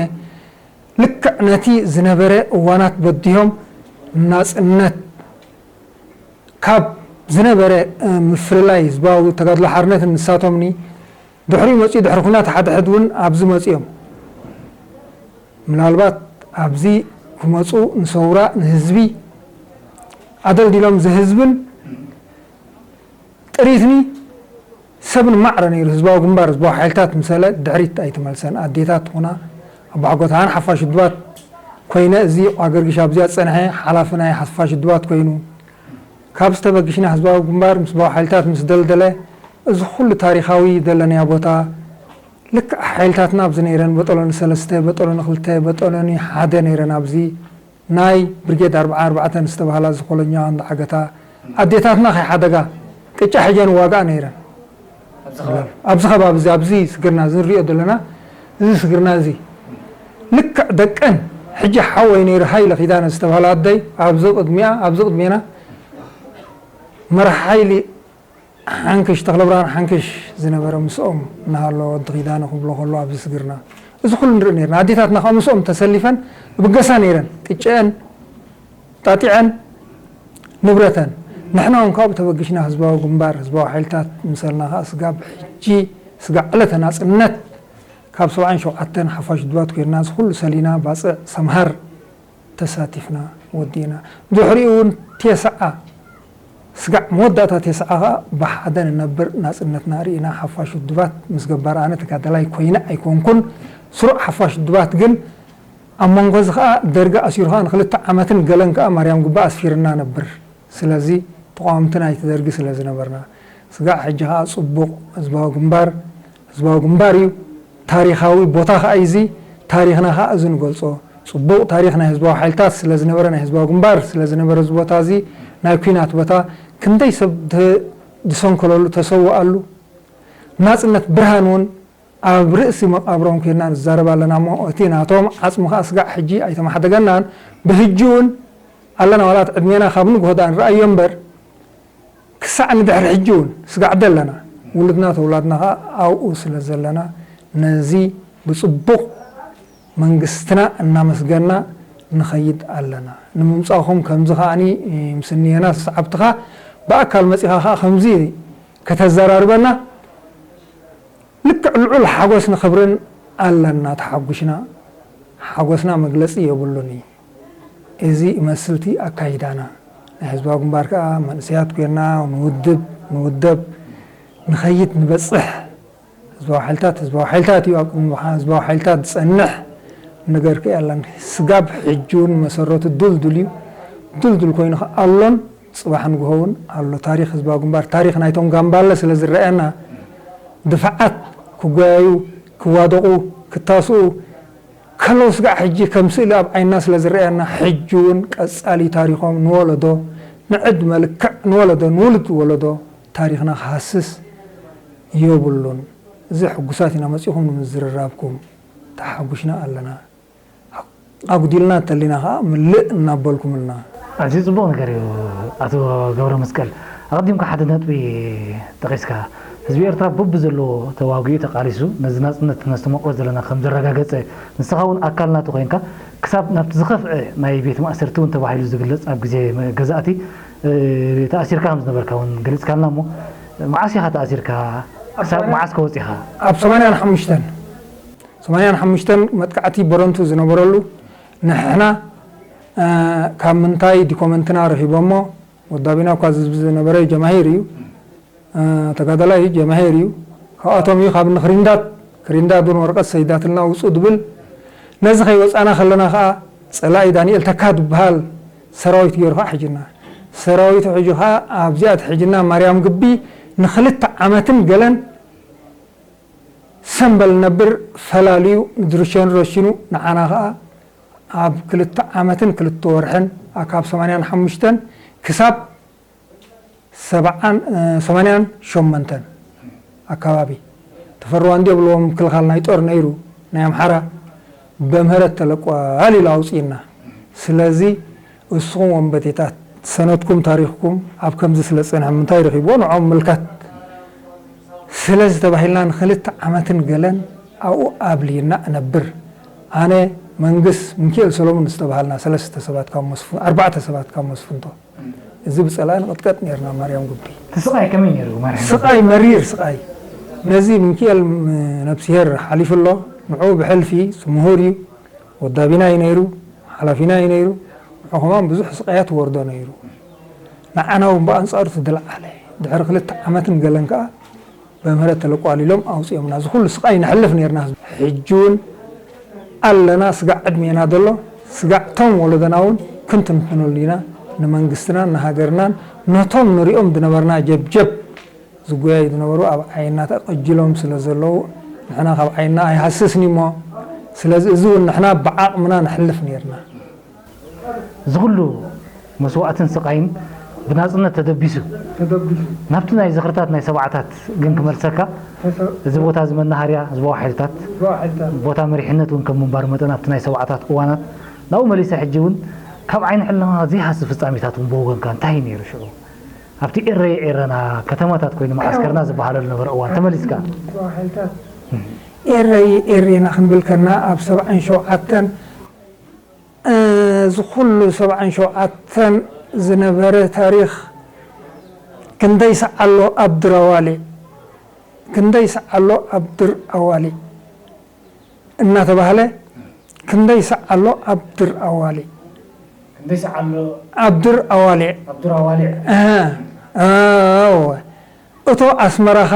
ልክዕ ነቲ ዝነበረ እዋናት በዲሆም ናጽነት ካብ ዝነበረ፣ እ፣ ምፍልላይ ህዝባዊ ተጋድሎ ሓርነትን ንሳቶምኒ ድሕሪኡ መጺኡ ድሕሪ ኲናት ሓድሕድ እውን ኣብዚ መጺኦም። ምናልባት ኣብዚ ክመጹ ንሰውራ ንህዝቢ ኣደልዲሎም ዘህዝብን ጥሪትኒ ሰብን ማዕረ ነይሩ። ህዝባዊ ግንባር፣ ህዝባዊ ሓይልታት ምሰለ ድሕሪት ኣይተመልሰን። ኣዴታት ኹና ኣቦሓጎታን ሓፋሽ ውድባት ኮይነ፣ እዚ ኣገርግሽ ኣብዚኣ ዝጸንሐ ሓላፊ ናይ ሓፋሽ ውድባት ኮይኑ፣ ካብ ዝተበግሽና ህዝባዊ ግንባር ምስ ህዝባዊ ሓይልታት ምስ ደልደለ፣ እዚ ኩሉ ታሪኻዊ ዘለናዮ ቦታ፣ ልክዕ ሓይልታትና ኣብዚ ነይረን፣ በጠሎኒ ሰለስተ፣ በጠሎኒ ክልተ፣ በጠሎኒ ሓደ ነይረን ኣብዚ ናይ ብርጌድ ኣርብዓ ኣርባዕተ ዝተባህላ እዚ ኮሎኛ እንዳዓገታ ኣዴታትና ከይሓደጋ ቅጫ ሕጀን ዋግኣ ነይረን። ኣብዚ ከባቢ እዚ፣ ኣብዚ ስግርና እዚ ንሪኦ ዘለና፣ እዚ ስግርና እዚ ልክዕ ደቀን ሕጂ ሓወይ ነይሩ ሃይለ ኪዳነ ዝተባህለ ኣደይ ኣብዚ ቅድሚኣ፣ ኣብዚ ቅድሜና መራሕ ሓይሊ ሓንክሽ፣ ተኽለብርሃን ሓንክሽ ዝነበረ ምስኦም እናሃሎ ወዲ ኪዳነ ክብሎ ከሎ ኣብዚ ስግርና እዚ ኩሉ ንርኢ ነይርና። ኣዴታትና ከዓ ምስኦም ተሰሊፈን ብገሳ ነይረን። ቅጨአን ጣጢዐን ንብረተን። ንሕና እውን ካብኡ ተበጊሽና ህዝባዊ ግንባር፣ ህዝባዊ ሓይልታት ምሰልና ከዓ ስጋብ ሕጂ፣ ስጋዕ ዕለተ ናጽነት ካብ ሰብዓን ሸውዓተን ሓፋሽ ድባት ኮይንና እዚ ኩሉ ሰሊና ባጽዕ ሰምሃር ተሳቲፍና ወዲእና። ድሕሪኡ እውን ቴስዓ ስጋዕ መወዳእታ ቴስዓ ኸዓ ብሓደ ንነብር ናጽነትና ርኢና ሓፋሽ ውድባት ምስ ገባር ኣነ ተጋዳላይ ኮይነ ኣይኮንኩን። ስሩዕ ሓፋሽ ውድባት ግን ኣብ መንጎ እዚ ኸዓ ደርጊ ኣሲሩ ኸዓ ንክልተ ዓመትን ገለን ከኣ ማርያም ጉባ ኣስፊርና ነብር። ስለዚ ተቓወምቲ ናይቲ ደርጊ ስለ ዝነበርና። ስጋዕ ሕጂ ኸዓ ጽቡቕ ህዝባዊ ግንባር ህዝባዊ ግንባር እዩ። ታሪኻዊ ቦታ ኸዓ እዩ እዚ። ታሪኽና ኸዓ እዚ ንገልጾ። ጽቡቕ ታሪኽ ናይ ህዝባዊ ሓይልታት ስለ ዝነበረ፣ ናይ ህዝባዊ ግንባር ስለ ዝነበረ፣ እዚ ቦታ እዚ ናይ ኲናት ቦታ፣ ክንደይ ሰብ ተ-፣ ዝሰንከለሉ፣ ተሰወኣሉ። ናጽነት ብርሃን እውን ኣብ ርእሲ መቓብሮም ኬድና ንዛረብ ኣለና እሞ፣ እቲ ናቶም ዓጽሚ ኸዓ ስጋዕ ሕጂ ኣይተማሕደገናን። ብሕጂ እውን ኣለና፣ ዋላ እቲ ዕድሜና ካብ ንግሆ ደኣ ንረኣዮ እምበር፣ ክሳዕ ንድሕሪ ሕጂ እውን ስጋዕ ደለና። ውሉድና ተውላድና ኸዓ ኣብኡ ስለ ዘለና፣ ነዚ ብጽቡቕ መንግስትና እናመስገና ንኸይድ ኣለና። ንምምጻእኹም ከምዚ ኸኣኒ ምስ እንየና ሰዓብትኻ ብኣካል መጺኻ ኸዓ ከምዚ ከተዘራርበና ልክዕ ልዑል ሓጎስን ክብርን ኣለና። ተሓጒስና፣ ሓጎስና መግለጺ የብሉን እዩ። እዚ ይመስል እቲ ኣካይዳና። ናይ ህዝባዊ ግንባር ከኣ መንእሰያት ኮይንና ንውድብ፣ ንውደብ፣ ንኸይድ፣ ንበጽሕ። ህዝባዊ ሓይልታት፣ ህዝባዊ ሓይልታት እዩ። ኣብ ቅድሚ ህዝባዊ ሓይልታት ዝጸንሕ ነገር ከ የለን። ስጋብ ሕጂ እውን መሰረቱ ድልዱል እዩ። ድልዱል ኮይኑ ከኣ ኣሎን ጽባሕ ንግሆ እውን ኣሎ። ታሪኽ ህዝባዊ ግንባር፣ ታሪኽ ናይቶም ጋምባለ ስለ ዝረኣየና፣ ድፋዓት ክጓየዩ፣ ክዋደቑ፣ ክታስኡ ከለዉ ስጋዕ ሕጂ ከም ስእሊ ኣብ ዓይንና ስለ ዝረኣየና፣ ሕጂ እውን ቀጻሊ ታሪኾም ንወለዶ፣ ንዕድመ ልክዕ ንወለዶ፣ ንውሉድ ወለዶ ታሪኽና ክሃስስ የብሉን። እዚ ሕጉሳት ኢና መጺኹም ንምዝርራብኩም። ተሓጒስና ኣለና። ኣጉዲልና እንተሊና ኸዓ ምልእ እናበልኩምልና። ኣዝዩ ጽቡቕ ነገር እዩ ኣቶ ገብረ መስቀል። ኣቐዲምካ ሓደ ነጥቢ ጠቒስካ፣ ህዝቢ ኤርትራ በብዘለዎ ተዋጊኡ ተቓሊሱ ነዚ ናጽነት ነስተመቕሮ ዘለና ከም ዘረጋገጸ፣ ንስኻ እውን ኣካል ናቱ ኮይንካ ክሳብ ናብቲ ዝኸፍዐ ናይ ቤት ማእሰርቲ እውን ተባሂሉ ዝግለጽ ኣብ ግዜ ገዛእቲ፣ እ፣ ተኣሲርካ ከም ዝነበርካ እውን ገሊጽካልና እሞ፣ መዓስ ኢኻ ተኣሲርካ? ክሳብ መዓስ ከ ወጺኻ? ኣብ ሰማንያን ሓሙሽተን ሰማንያን ሓሙሽተን መጥቃዕቲ በረንቱ ዝነበረሉ፣ ንሕና፣ እ፣ ካብ ምንታይ ዲኮመንትና ረኺቦሞ? ወዳቢና እኳ ዝህዝቢ ዝነበረ ጀማሂር እዩ። እ፣ ተጋዳላይ እዩ፣ ጀማሂር እዩ። ካብኣቶም እዩ፣ ካብ ንክሪንዳት፣ ክሪንዳት እውን ወረቐት ሰይዳትልና ውጹ ድብል። ነዚ ከይወጻና ከለና ከኣ ጸላኢ ዳንኤል ተካ ድበሃል ሰራዊት ገይሩ ከኣ ሕጅና። ሰራዊቱ ሕጂ ከኣ ኣብዚኣ ትሕጅና ማርያም ግቢ ንክልተ ዓመትን ገለን ሰምበል ነብር ፈላልዩ ንድርሸን ረሽኑ ንዓና ከኣ ኣብ ክልተ ዓመትን ክልተ ወርሕን፣ ኣ፣ ካብ ሰማንያን ሓሙሽተን ክሳብ ሰብዓን፣ እ፣ ሰማንያን ሸሞንተን ኣካባቢ ተፈሪ ዋንዴ ብልዎ ምክልኻል ናይ ጦር ነይሩ፣ ናይ ኣምሓራ በምህረት ተለቋል ኢሉ ኣውፅእና። ስለዚ እስኹም ወንበዴታት ሰነድኩም ታሪኽኩም ኣብ ከምዚ ስለ ዝፀንሐ ምንታይ ረኺብዎ ንዖም ምልከት ስለዚ ተባሂልና ንክልተ ዓመትን ገለን ኣብኡ ኣብሊና እነብር። ኣነ መንግስ ምክኤል ሰሎሙን ዝተባሃልና ሰለስተ ሰባት ካብ መስፉ ኣርባዕተ ሰባት ካብ መስፍንቶ እዚ ብጸላኢ ንቕጥቀጥ ነርና ማርያም ጉቢ። እቲ ስቓይ ከመይ ነይሩ ማርያም? ስቓይ መሪር ስቓይ። ነዚ ምክኤል ነብስሄር ሓሊፉ ኣሎ። ንዑ ብሕልፊ ምሁር እዩ። ወዳቢና እዩ ነይሩ፣ ሓላፊና እዩ ነይሩ። ንዑ ከማን ብዙሕ ስቓያት ወርዶ ነይሩ። ንዓና እውን ብኣንጻሩ ተደለዓለ። ድሕሪ ክልተ ዓመትን ገለን ከኣ ብምህረት ተለቋሊሎም ኣውጺኦምና። እዚ ኩሉ ስቓይ ነሕልፍ ነርና። ሕጂ እውን ኣለና፣ ስጋዕ ዕድሜና ዘሎ፣ ስጋዕ እቶም ወለዶና እውን ክንትንትነሉ ኢና። ንመንግስትናን ንሃገርናን ነቶም ንሪኦም ዝነበርና ጀብጀብ ዝጎያዩ ዝነበሩ ኣብ ዓይንና ተቐጂሎም ስለ ዘለዉ ንሕና ካብ ዓይንና ኣይሃስስን እሞ፣ ስለዚ እዚ እውን ንሕና ብዓቕምና ነሕልፍ ነርና። እዚ ኩሉ መስዋእትን ስቓይን ብናጽነት ተደቢሱ፣ ተደቢሱ። ናብቲ ናይ ዝኽርታት ናይ ሰባዓታት ግን ክመልሰካ፣ ተሰ- እዚ ቦታ እዚ መናሃርያ ህዝባዊ ሓይልታት፣ ህዝባዊ ሓይልታት። ቦታ መሪሕነት እውን ከም ምንባር መጠን ኣብቲ ናይ ሰባዓታት እዋናት ናብኡ መሊሰ። ሕጂ እውን ካብ ዓይኒ ሕልና ዘይሃስብ ፍጻሜታት እውን ብወገንካ እንታይ እዩ ነይሩ ሽዑ? ኣብቲ ኤረይ ኤረና ከተማታት ኮይኑ መዓስከርና ዝበሃለሉ ነበረ እዋን ተመሊስካ? ህዝባዊ ሓይልታት። ኤረይ ኤሬና ክንብል ከና ኣብ ሰብዓን ሸውዓተን እዚ ኩሉ ሰብዓን ሸውዓተን ዝነበረ ታሪኽ ክንደይ ሰዓሎ ኣብ ድር ኣዋሊዕ፣ ክንደይ ሰዓሎ ኣብ ድር ኣዋሊዕ እናተባህለ፣ ክንደይ ሰዓሎ ኣብ ድር ኣዋሊዕ፣ ክንደይ ሰዓሎ ኣብ ድር ኣዋሊዕ። ኣብ ድር ኣዋሊዕ። እህ፣ እወ። እቶ ኣስመራኻ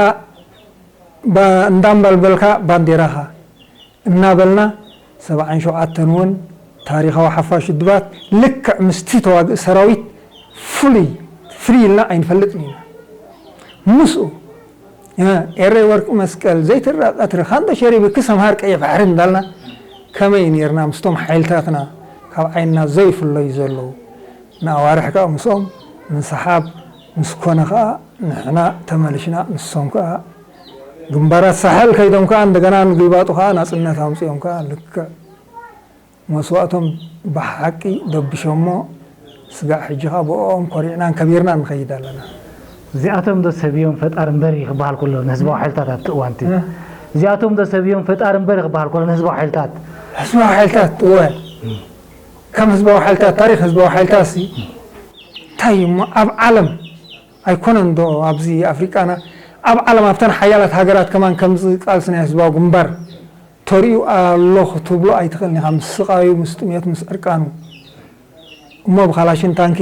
ባ-፣ እንዳምባልበልካ ባንዴራኻ እናበልና፣ ሰብዓን ሸውዓተን እውን ታሪኻዊ ሓፋሽ ውድባት ልክዕ ምስቲ ተዋግእ ሰራዊት ፍሉይ፣ ፍልይ ኢልና ኣይንፈልጥን ኢና። ምስኡ፣ እ፣ ኤረይ ወርቂ መስቀል፣ ዘይትረኣ ቀትሪ፣ ካንዶ ሸሪቢ ክሰምሃር ቀይሕ ባሕሪ እንዳልና ከመይ ኔርና ምስቶም ሓይልታትና ካብ ዓይንና ዘይፍለዩ ዘለዉ። ንኣዋርሕ ከኣ ምስኦም ምንሰሓብ ምስ ኮነ ከኣ ንሕና ተመሊሽና፣ ንሶም ከኣ ግንባራት ሳሕል ከይዶም ከኣ እንደገና ንግልባጡ ከኣ ናጽነት ኣምጺኦም ከኣ ልክዕ መስዋእቶም ብሓቂ ደብሾሞ ስጋዕ ሕጂ ከኣ ብኦም ኮሪዕናን ከቢርናን ንኸይድ ኣለና። እዚኣቶም ዶ ሰብዮም ፈጣር እምበር እዩ ክበሃል ከሎ ንህዝባዊ ሓይልታት ኣብቲ እዋንቲ? እ? እዚኣቶም ዶ ሰብዮም ፈጣር እምበር እዩ ክበሃል ከሎ ንህዝባዊ ሓይልታት? ህዝባዊ ሓይልታት፣ እወ። ከም ህዝባዊ ሓይልታት፣ ታሪኽ ህዝባዊ ሓይልታት ሲ እንታይ እዩ እሞ ኣብ ዓለም ኣይኮነን ዶ ኣብዚ ኣፍሪቃና፣ ኣብ ዓለም ኣብተን ሓያላት ሃገራት ከማን ከምዚ ቃልሲ ናይ ህዝባዊ ግንባር ተሪኡ ኣሎ ክትብሎ ኣይትኽእልን ኢኻ። ምስ ስቓዩ፣ ምስ ጥሜቱ፣ ምስ ዕርቃኑ። እሞ ብኻላሽን ታንኪ፣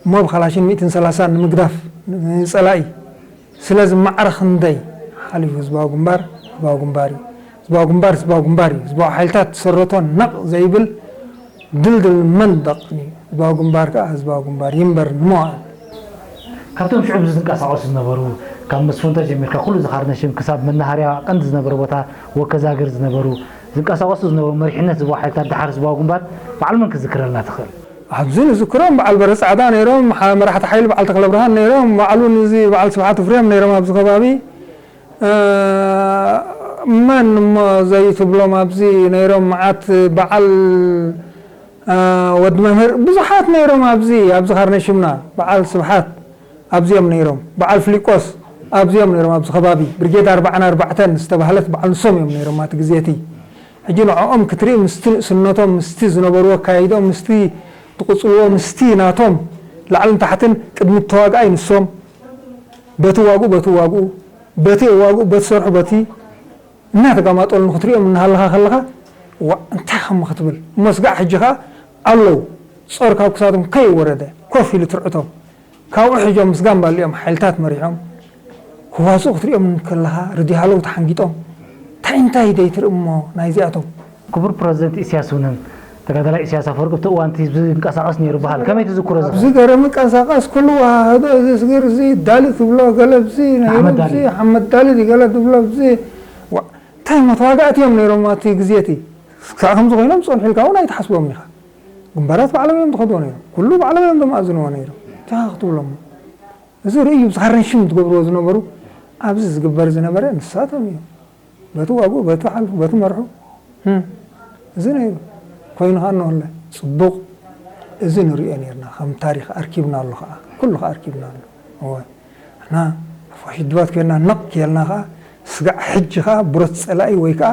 እሞ ብኻላሽን ሚእትን ሰላሳን ንምግዳፍ ንጸላኢ። ስለዚ ማዕረ ክንደይ ሓሊፉ ህዝባዊ ግንባር፣ ህዝባዊ ግንባር እዩ። ህዝባዊ ግንባር፣ ህዝባዊ ግንባር እዩ። ህዝባዊ ሓይልታት ዝሰረቶ ነቕ ዘይብል ድልድል መንደቕ እዩ። ህዝባዊ ግንባር ከኣ ህዝባዊ ግንባር ይንበር ንመዋእል። ካብቶም ሽዑ ዝንቀሳቐሱ ዝነበሩ፣ ካብ መስፈንቶ ጀሚርካ ኩሉ ዝኻርነሽም ክሳብ መናሃርያ ቀንዲ ዝነበረ ቦታ ወከዛግር ዝነበሩ፣ ዝንቀሳቐሱ ዝነበሩ መሪሕነት ህዝባዊ ሓይልታት ደሓር ህዝባዊ ግንባር ባዕሉ መን ክዝክረልና ትኽእል? ኣብዚ ንዝክሮም በዓል በረ ጻዕዳ ነይሮም፣ ሓ-፣ መራሕቲ ሓይሊ በዓል ተኽለ ብርሃን ነይሮም፣ ባዕሉ ንዚ በዓል ስብሓት እፍርዮም ነይሮም ኣብዚ ከባቢ። እ፣ መን እሞ ዘይትብሎም ኣብዚ ነይሮም መዓት በዓል፣ እ፣ ወዲ መምህር ብዙሓት ነይሮም ኣብዚ፣ ኣብዚ ካርነሽምና በዓል ስብሓት ኣብዚኦም ነይሮም፣ በዓል ፍሊቆስ ኣብዚኦም ነይሮም ኣብዚ ከባቢ ብርጌድ ኣርባዓን ኣርባዕተን ዝተባህለት በዓል ንሶም እዮም ነይሮም ኣቲ ግዜ እቲ። ሕጂ ንዕኦም ክትርኢ ምስቲ ንእስነቶም፣ ምስቲ ዝነበርዎ ኣካያይድኦም፣ ምስቲ ዝቕጽልዎ፣ ምስቲ ናቶም ላዕልን ታሕትን ቅድሚ ተዋግኣይ ንሶም በቲ ዋግኡ፣ በቲ ዋግኡ፣ በቲ ዋግኡ፣ በቲ ሰርሑ፣ በቲ እናተጋማጠሉ ንክትሪኦም እናሃለኻ ከለኻ፣ ዋእ፣ እንታይ ከም ክትብል እሞ ስጋዕ ሕጂ ኸኣ ኣለዉ። ጾር ካብ ክሳቶም ከይወረደ ኮፍ ኢሉ ትርዕቶም። ካብኡ ሕጆም ምስ ጋምባሊኦም ሓይልታት መሪሖም ክዋስኡ ክትሪኦም ከለኻ ርዲ ሃለው ተሓንጊጦም። እንታይ እንታይ ደይ ትርኢ እሞ ናይዚኣቶም? ክቡር ፕረዚደንት ኢሳያስ እውን ተጋዳላይ ኢሳያስ ኣፈወርቂ ኣብቲ እዋን እቲ ህዝቢ ይንቀሳቐስ ነይሩ በሃል። ከመይ ትዝክሮ እዚ? ኣብዚ ገረሚ ቀሳቐስ ኩሉ ዋህዶ እዚ ስግር እዚ ዳሊ ትብሎ ገለ ብዚ ነይሩ ኣሕመድ ዳሊ። ብዚ ሓመድ ዳሊ ገለ ትብሎ ብዚ ዋ-፣ እንታይ እሞ ተዋጋእቲ እዮም ነይሮም ኣብቲ ግዜ እቲ። ክሳዕ ከምዚ ኮይኖም ዝጸንሑ ኢልካ እውን ኣይትሓስቦም ኢኻ። ግንባራት ባዕሎም እዮም ዝኸድዎ ነይሮም። ኩሉ ባዕሎም እዮም ዘማእዝንዎ ነይሮም። እንታይ ክትብሎም? እዚ ርእዩ ብዝኻረን ሽም ትገብርዎ ዝነበሩ ኣብዚ ዝግበር ዝነበረ ንሳቶም እዮም። በቲ ዋግኡ፣ በቲ ሓልፉ፣ በቲ መርሑ፣ እም፣ እዚ ነይሩ። ኮይኑ ኸኣ እንሆለ፣ ጽቡቕ፣ እዚ ንርእዮ ነይርና፣ ከም ታሪኽ ኣርኪብና ኣሎ ኸኣ፣ ኩሉ ኸኣ ኣርኪብና ኣሎ። እወ፣ ንሕና ሓፋሽ ውድባት ኮይንና ነቕ ከልና ኸኣ፣ ስጋዕ ሕጂ ኸኣ ብረት ጸላኢ ወይ ከኣ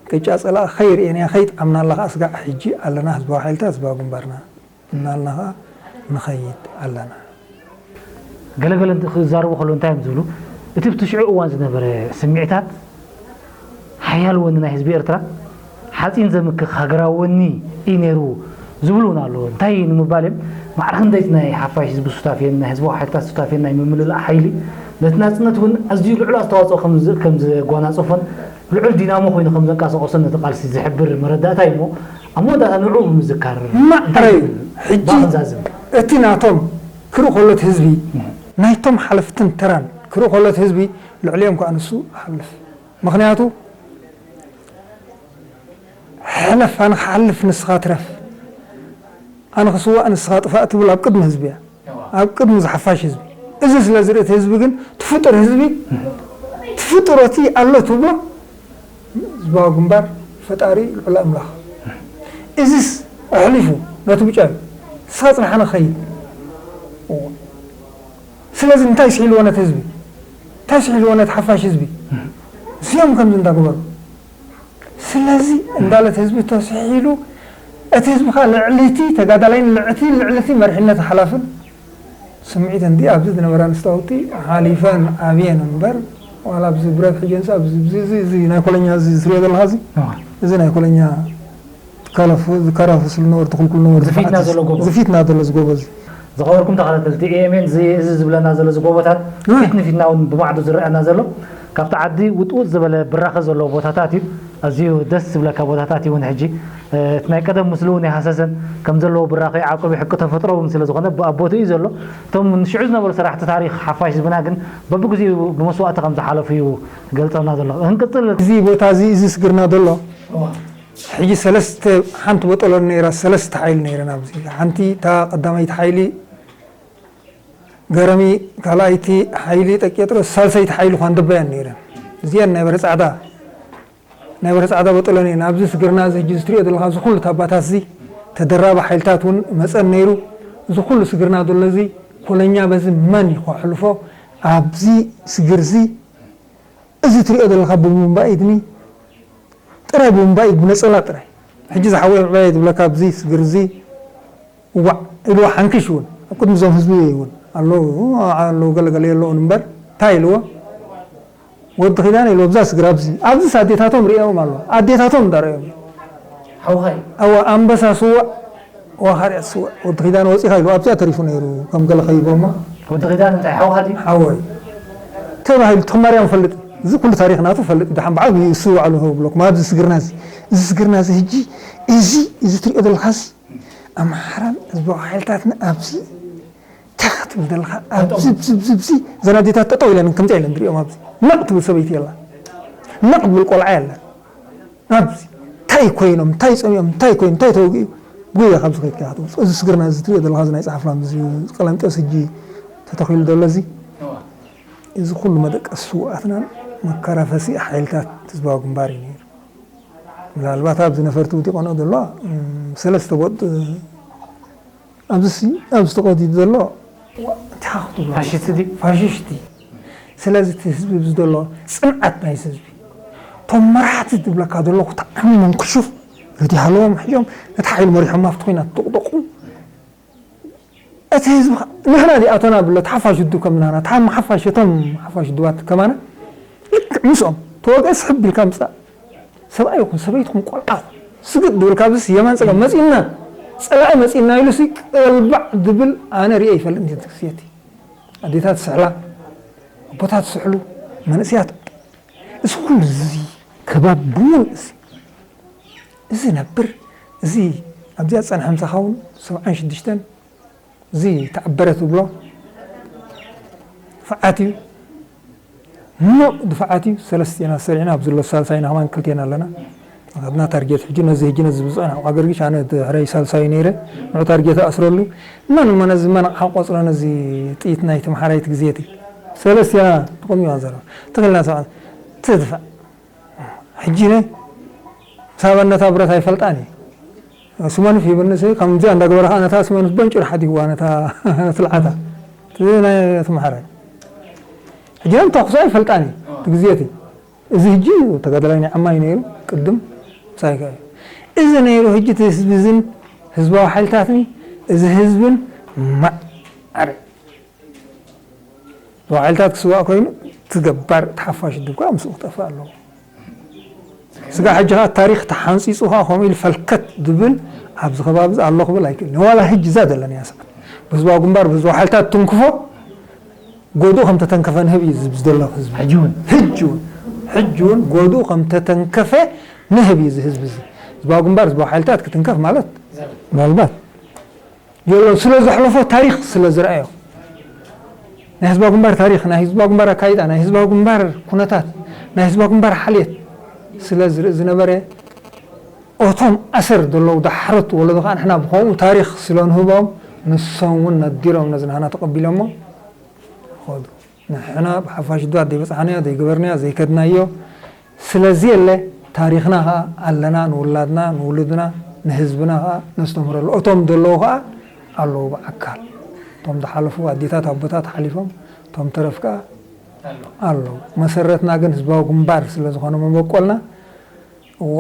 ቅጫ ጸላኢ ከይርእየናዮ፣ ከይጠዓምናላ ኸኣ፣ ስጋዕ ሕጂ ኣለና፣ ህዝባዊ ሓይልታት፣ ህዝባዊ ግንባርና። እናልና ኸዓ ንኸይድ ኣለና። ገለገለ ክዛረቡ ከለዉ እንታይ እዮም ዝብሉ? እቲ ብቲ ሽዑ እዋን ዝነበረ ስምዒታት ሓያል ወኒ ናይ ህዝቢ ኤርትራ ሓፂን ዘምክኽ ሃገራዊ ወኒ እዩ ነይሩ ዝብሉ እውን ኣለዉ። እንታይ ንምባል እዮም? ማዕረ ክንደይ እቲ ናይ ሓፋሽ ህዝቢ ሱታፌን ናይ ህዝባዊ ሓይልታት ሱታፌን ናይ ምምልላእ ሓይሊ ነቲ ናፅነት እውን ኣዝዩ ልዑል ኣስተዋፅኦ ከም ዘጓናፀፎን ልዑል ዲናሞ ኮይኑ ከም ዘንቀሳቐሶን ነቲ ቃልሲ ዝሕብር መረዳእታ እዩ እሞ ኣብ መወዳእታ ንዕኡ ብምዝካር ማዕረ እዩ። ሕጂ እቲ ናቶም ክርኢ ከሎ እቲ ህዝቢ ናይቶም ሓለፍትን ተራን ክርኢ ከሎ እቲ ህዝቢ ልዕሊኦም ከዓ ንሱ ይሓልፍ። ምኽንያቱ ሕለፍ ኣነ ክሓልፍ ንስኻ ትረፍ ኣነ ክስዋእ ንስኻ ጥፋእ ትብል ኣብ ቅድሚ ህዝቢ እያ። ኣብ ቅድሚ ዝሓፋሽ ህዝቢ እዚ ስለ ዝርኢ እቲ ህዝቢ ግን ትፍጡር ህዝቢ ትፍጡር እቲ ኣሎ ትብሎ ህዝባዊ ግንባር ፈጣሪ ልዑል ኣምላኽ እዚስ ኣሕሊፉ ነቲ ብጫ እዩ ንስኻ ፅንሓ ንኸይድ እዎ ስለዚ እንታይ ስሒልዎ ነቲ ህዝቢ እንታይ ስሒልዎ ነቲ ሓፋሽ ህዝቢ እዚኦም ከምዚ እንዳገበሩ ስለዚ እንዳለት ህዝቢ ተስሒሉ እቲ ህዝቢ ከዓ ልዕሊ እቲ ተጋዳላይን ልዕቲ ልዕሊ እቲ መሪሕነት ሓላፍን ስምዒት እንዲ ኣብዚ ዝነበራ ኣንስታውቲ ሓሊፈን ዓብየን እምበር ዋላ ኣብዚ ብረት ሕጀንሳ ኣብዚ እዚ ናይ ኮለኛ እዚ ዝሪኦ ዘለካ እዚ እዚ ናይ ኮለኛ ዝከራፈሱ ዝነበሩ ትኽልክሉ ነበሩ ዝፊትና ዘሎ ጎቦ ዝፊትና ዘሎ ዝጎቦ እዚ ዝኸበርኩም ተኸታተልቲ ኤኤምኤን እዚ እዚ ዝብለና ዘሎ እዚ ጎቦታት ፊት ንፊትና እውን ብማዕዶ ዝረኣና ዘሎ ካብቲ ዓዲ ውጥውጥ ዝበለ ብራኸ ዘለዎ ቦታታት እዩ ኣዝዩ ደስ ዝብለካ ቦታታት እዩ እውን ሕጂ እቲ ናይ ቀደም ምስሉ እውን ይሃሰሰን ከም ዘለዎ ብራኸ ይዓቆብ ሕቂ ተፈጥሮ እውን ስለ ዝኾነ ኣብ ቦትኡ እዩ ዘሎ እቶም ንሽዑ ዝነበሩ ሰራሕቲ ታሪኽ ሓፋሽ ህዝብና ግን በብግዚኡ ብመስዋእቲ ከም ዝሓለፉ እዩ ገልጸልና ዘሎ ክንቅጽል እዚ ቦታ እዚ እዚ ስግርና ዘሎ ሕጂ ሰለስተ ሓንቲ በጠሎ ነይራ ሰለስተ ሓይሊ ነይረን ኣብዚ ሓንቲ እታ ቀዳመይቲ ሓይሊ ገረሚ ካልኣይቲ ሓይሊ ጠቄጥሮስ ሳልሰይቲ ሓይሊ ኳንደበያን ነይረን እዚአን ናይ በረ ፃዕዳ ናይ በረ ፃዕዳ በጠሎን እየን ኣብዚ ስግርና እዚ ሕጂ ዝትሪኦ ዘለካ እዚ ኩሉ ታባታት እዚ ተደራቢ ሓይልታት እውን መፀን ነይሩ እዚ ኩሉ ስግርና ዘሎ እዚ ኮለኛ በዚ መን ይኸሕልፎ ኣብዚ ስግር እዚ እዚ ትሪኦ ዘለካ ብቡምባ ኢድኒ ጥራይ ብቡምባ ኢድ ብነፀላ ጥራይ ሕጂ ዝሓወይ ምዕባይ ዝብለካ ኣብዚ ስግር እዚ ዋዕ ኢልዎ ሓንክሽ እውን ኣብ ቅድሚ እዞም ህዝቢ እውን ኣለዉ ኣለዉ ገለገለ የለውን እምበር እንታይ ኢልዎ ወዲ ኪዳነ ኢልዎ ብዛ ስግር ኣብዚ ኣብዚስ ኣዴታቶም ሪኦም ኣለዉ ኣዴታቶም እንዳ ሪኦም ሓውኻይ ኣዋ ኣንበሳ ስዋእ ዋኻርያ ስዋእ ወዲ ኪዳነ ወፂኻ ኢልዎ ኣብዚኣ ተሪፉ ነይሩ ከም ገለ ከይቦማ ወዲ ኪዳነ እንታይ ሓውኻ ድዩ ሓወይ ተባሂሉ ትኽማርያም ፈልጥ እዚ ኩሉ ታሪኽ ናቱ ፈልጥ ደሓን በዓል እሱ ባዕሉ ብለኩም ኣብዚ ስግርና እዚ እዚ ስግርና እዚ ህጂ እዚ እዚ ትሪኦ ዘለኻስ ኣምሓራን ህዝባዊ ሓይልታትን ኣብዚ እንታይ ክትብል ዘለኻ ኣብዚ ኣብዚ ኣብዚ ኣብዚ እዘን ኣዴታት ጠጠው ኢለን ከምዚ ኢለን ዝሪኦም ኣብዚ ነቕ ትብል ሰበይቲ የላ ነቕ ትብል ቆልዓ የላ ኣብዚ እንታይ ኮይኖም እንታይ ፀሚኦም እንታይ ኮይኑ እንታይ ተወግኡ ጉያ ካብዚ ከይድካ ክትወፅእ እዚ ስግርና እዚ ትሪኦ ዘለኻ እዚ ናይ ፀሓፍላም እዚ ቀለምጦስ ሕጂ ተተኺሉ ዘሎ እዚ እዚ ኩሉ መደቀሲ ስውኣትናን መከራፈሲ ሓይልታት ህዝባዊ ግንባር እዩ ነይሩ ምናልባት ኣብዚ ነፈርቲ ውዲቆንኦ ዘለዋ ሰለስተ ቦጥ ኣብዚ ኣብዚ ተቐዲዱ ዘሎ እንታይ ክትብሎ ፋሽስት ድዩ ፋሽስት እዩ ስለዚ እቲ ህዝቢ ኣብዚ ዘሎ ፅንዓት ናይዚ ህዝቢ እቶም መራሕቲ ዝብለካ ዘለኹ ተዓሚሞም ክሹፍ ረዲ ሃለዎም ሕጆም ነቲ ሓይሊ መሪሖም ኣብቲ ኮይናት ጥቕጠቑ እቲ ህዝቢ ንሕና ዲኣቶና ብሎ ተሓፋሽ ውድብ ከም ናና ተሓም ሓፋሽ እቶም ሓፋሽ ውድባት ከማና ልክዕ ምስኦም ተወግአ ስሕብ ኢልካ ምፃእ ሰብኣይ ይኹን ሰበይትኹን ቆልዓ ስግጥ ድብል ካብዚስ የማን ፀገም መፂና ፀላኢ መፂና ኢሉሲ ቀልባዕ ድብል ኣነ ሪአ ይፈልጥ ንትክስየቲ ኣዴታት ስሕላ ኣቦታት ስሕሉ መንእስያት እዚ ኩሉ እዚ ከባቢ ብምሉእ እዚ እዚ ነብር እዚ ኣብዚኣ ዝፀንሐ ምሳኻ እውን ሰብዓን ሽዱሽተን እዚ ተዓበረ ትብሎ ፍዓት እዩ ምሉእ ድፍዓት እዩ ሰለስቴና ሰሪዕና ኣብ ዘሎ ሳልሳይና ከማን ክልቴና ኣለና ናትና ታርጌት ሕጂ ነዚ ሕጂ ነዚ ብዝፀንሐ ዓገርግሽ ኣነ ድሕረይ ሳልሳይ ነይረ ንዑ ታርጌት ኣስረሉ እመን እሞ ነዚ መን ኣቕሓ ቆፅሮ ነዚ ጥይት ናይ ተምሓራይት ግዜቲ ሰለስቴና ተቆሚዋ ዘረባ ትኽልና ሰብዓት ትድፋዕ ሕጂ ነ ሳበነታ ብረት ኣይፈልጣን እየ። ስመንፍ ይብልኒ ሲ፣ ከምዚኣ እንዳገበረ ከዓ ነታ ስመንፍ በንጭር ሓዲግዋ ነታ ትልዓታ። እቲ ናይ ተምሓራይ። ሕጂ ነ ተኹሱ ኣይፈልጣን እየ። እቲ ግዜ እቲ። እዚ ሕጂ ተጋዳላይ ናይ ዓማይ ነይሩ፣ ቅድም ምሳይ ከ። እዚ ነይሩ ሕጂ እቲ ህዝቢ እዝን ህዝባዊ ሓይልታትን እዚ ህዝብን ማዕረ። እዞም ሓይልታት ክስዋእ ኮይኑ፣ እቲ ገባር፣ እቲ ሓፋሽ ውድብ ከኣ ምስኡ ክጠፍእ ኣለዎ። ስጋ ሕጂ ከኣ ታሪኽ ተሓንጺጹ ከኣ ከምኡ ኢሉ ፈልከት ዝብል ኣብዚ ከባቢ እዚ ኣሎ ክብል ኣይክእልን። ዋላ ሕጂ እዛ ዘለናያ ሰዓት ብህዝባዊ ግንባር፣ ብህዝባዊ ሓይልታት ትንክፎ፣ ጎድኡ ከም ተተንከፈ ንህብ እዩ ዝህብ ዘሎ ህዝቢ። ሕጂ እውን? ሕጂ እውን። ሕጂ እውን ጎድኡ ከም ተተንከፈ ንህብ እዩ እዚ ህዝቢ እዚ። ህዝባዊ ግንባር፣ ህዝባዊ ሓይልታት ክትንከፍ ማለት ምናልባት የሎን፣ ስለ ዘሕለፎ ታሪኽ ስለ ዝረኣዮ። ናይ ህዝባዊ ግንባር ታሪኽ፣ ናይ ህዝባዊ ግንባር ኣካይዳ፣ ናይ ህዝባዊ ግንባር ኩነታት፣ ናይ ህዝባዊ ግንባር ሓልየት ስለ ዝርኢ ዝነበረ፣ እቶም ኣሰር ዘለዉ ዳሕሮት ወለዶ ከኣ ንሕና ብኸምኡ ታሪኽ ስለ ንህቦም፣ ንሶም እውን ነዲሮም ነዚ ናህና ተቐቢሎሞ ኸዱ። ንሕና ብሓፋሽ ድባት ዘይበጻሕናዮ፣ ዘይገበርናዮ፣ ዘይከድናዮ ስለዚ የለ፣ ታሪኽና ኸኣ ኣለና፣ ንውላድና፣ ንውሉድና፣ ንህዝብና ኸኣ ነስተምህረሉ። እቶም ዘለዉ ኸኣ ኣለዉ ብኣካል። እቶም ዝሓለፉ ኣዴታት፣ ኣቦታት ሓሊፎም፣ እቶም ተረፍ ከኣ ኣለዉ። መሰረትና ግን ህዝባዊ ግንባር ስለ ዝኾነ መበቆልና፣ እዋ፣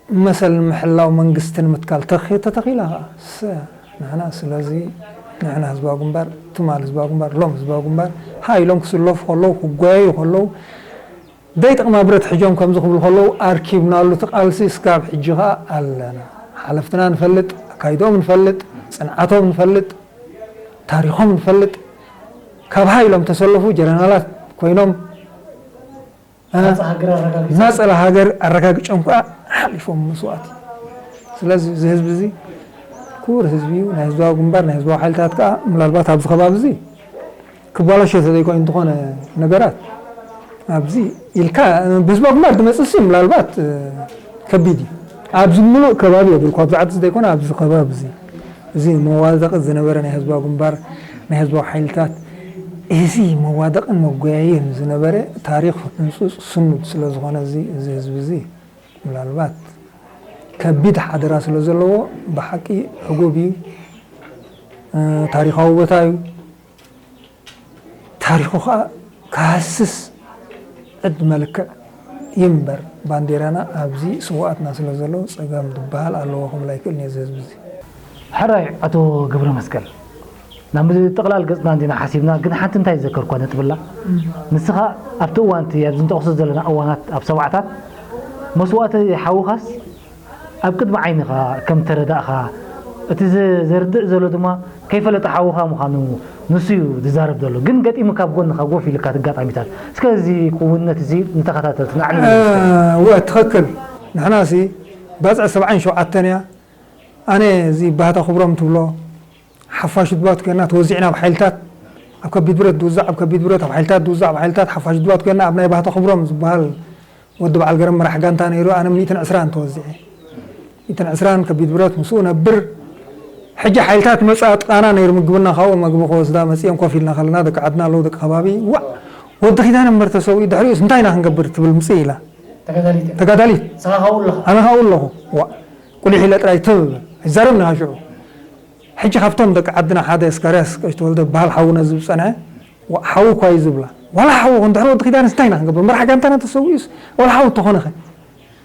መሰል ንምሕላው መንግስቲ ንምትካል ተኺ-፣ ተተኺላ ኸኣ፣ ሰ-፣ ንሕና ስለዚ፣ ንሕና ህዝባዊ ግንባር፣ ትማል ህዝባዊ ግንባር፣ ሎም ህዝባዊ ግንባር፣ ሃ ኢሎም ክስለፉ ከለዉ፣ ክጓየዩ ከለዉ፣ ደይ ጥቕማ ብረት ሒዞም ከምዚ ክብሉ ከለዉ፣ ኣርኪብናሉ እቲ ቃልሲ እስካብ ሕጂ ኸኣ ኣለና። ሓለፍትና ንፈልጥ፣ ኣካይድኦም ንፈልጥ፣ ጽንዓቶም ንፈልጥ፣ ታሪኾም ንፈልጥ። ካብ ሃ ኢሎም ተሰለፉ ጀነራላት ኮይኖም፣ እ፣ ናጻ ሃገር ኣረጋጊጾም። ናጻ ሃገር ኣረጋጊጾም ከኣ ሓሊፎም መስዋእቲ። ስለዚ እዚ ህዝቢ እዚ ክቡር ህዝቢ እዩ። ናይ ህዝባዊ ግንባር፣ ናይ ህዝባዊ ሓይልታት ከኣ ምናልባት ኣብዚ ከባቢ እዚ ክባላሾ ተዘይኮይኑ እንተኾነ ነገራት ኣብዚ ኢልካ፣ እ፣ ብህዝባዊ ግንባር ዝመጽእ ሲ ምናልባት፣ እ፣ ከቢድ እዩ። ኣብዚ ምሉእ ከባቢ የብልኩ፣ ኣብዚ ዓዲ ዘይኮነ ኣብዚ ከባቢ እዚ፣ እዚ መዋደቂ ዝነበረ ናይ ህዝባዊ ግንባር፣ ናይ ህዝባዊ ሓይልታት፣ እዚ መዋደቅን መጎያየን ዝነበረ ታሪኽ ህንጹጽ ስኑድ ስለ ዝኾነ እዚ፣ እዚ ህዝቢ እዚ ምናልባት ከቢድ ሓደራ ስለ ዘለዎ ብሓቂ ዕጉብ እዩ። እ፣ ታሪኻዊ ቦታ እዩ። ታሪኹ ኸኣ ክሃስስ ዕድመ ልክዕ ይንበር፣ ባንዴራና ኣብዚ ስውኣትና ስለ ዘለዉ ጸገም ዝበሃል ኣለዎ ክብል ኣይክእልን እየ እዚ ህዝቢ እዚ። ሕራይ ኣቶ ገብረ መስቀል፣ ናብ ምጥቕላል ገጽና እንዲና ሓሲብና፣ ግን ሓንቲ እንታይ ዝዘከርኳ ነጥቢ ኣላ። ንስኻ ኣብቲ እዋን እቲ ኣብዚ ንጠቕሶ ዘለና እዋናት ኣብ ሰብዓታት መስዋእቲ ሓውኻስ ኣብ ቅድሚ ዓይንኻ ከም ተረዳእኻ፣ እቲ ዘ-፣ ዘርድእ ዘሎ ድማ ከይፈለጠ ሓውኻ ምዃኑ ንሱ እዩ ዝዛረብ ዘሎ። ግን ገጢሙካ ኣብ ጎንኻ ጎፍ ኢልካ እቲ ኣጋጣሚታት። እስከ እዚ ክውንነት እዚ ንተኸታተልትና ኣዕልል እ፣ እስከ። እወ፣ ትኽክል። ንሕና ሲ ባጽዕ ሰብዓን ሸውዓተን እያ። ኣነ እዚ ባህታ ክብሮም ትብሎ፣ ሓፋሽ ድባት ኮይና ተወዚዕና ኣብ ሓይልታት፣ ኣብ ከቢድ ብረት ድውዛዕ፣ ኣብ ከቢድ ብረት፣ ኣብ ሓይልታት ድውዛዕ፣ ኣብ ሓይልታት ሓፋሽ ድባት ኮይና ኣብ ናይ ባህታ ክብሮም ዝበሃል ወዲ በዓል ገረም መራሕ ጋንታ ነይሩ፣ ኣነ ሚእትን ዕስራን ተወዚዐ። ሚእትን ዕስራን ከቢድ ብረት ምስኡ ነብር። ሕጂ ሓይልታት መጻ ጥቓና ነይሩ ምግብና፣ ካብኡ መግቢ ክወስዳ መጺኦም ኮፍ ኢልና ከለና፣ ደቂ ዓድና ኣለዉ፣ ደቂ ከባቢ፣ "ዋእ፣ ወዲ ኪዳነ እምበር ተሰዊኡ፣ ድሕሪኡስ እንታይ ኢና ክንገብር?" ትብል ምጽእ ኢላ። ተጋዳሊት እያ። ተጋዳሊት። ንስኻ ካብኡ ኣለኻ። ኣነ ካብኡ ኣለኹ። ዋእ፣ ቁሊሕ ኢለ ጥራይ ትብ እብል። ኣይዛረብን ኢኻ ሽዑ። ሕጂ ካብቶም ደቂ ዓድና ሓደ እስካርያስ ቀሽ ተወልደ በሃል ሓውና ዝብል ጸንሐ፣ ዋ-፣ ሓው እኳ እዩ ዝብላ። ዋላ ሓው ኹን ድሕሪ ወዲ ኪዳነስ እንታይ ኢና ክንገብር? መራሕ ጋንታና ተሰዊኡስ ዋላ ሓው እንተኾነ ኸ?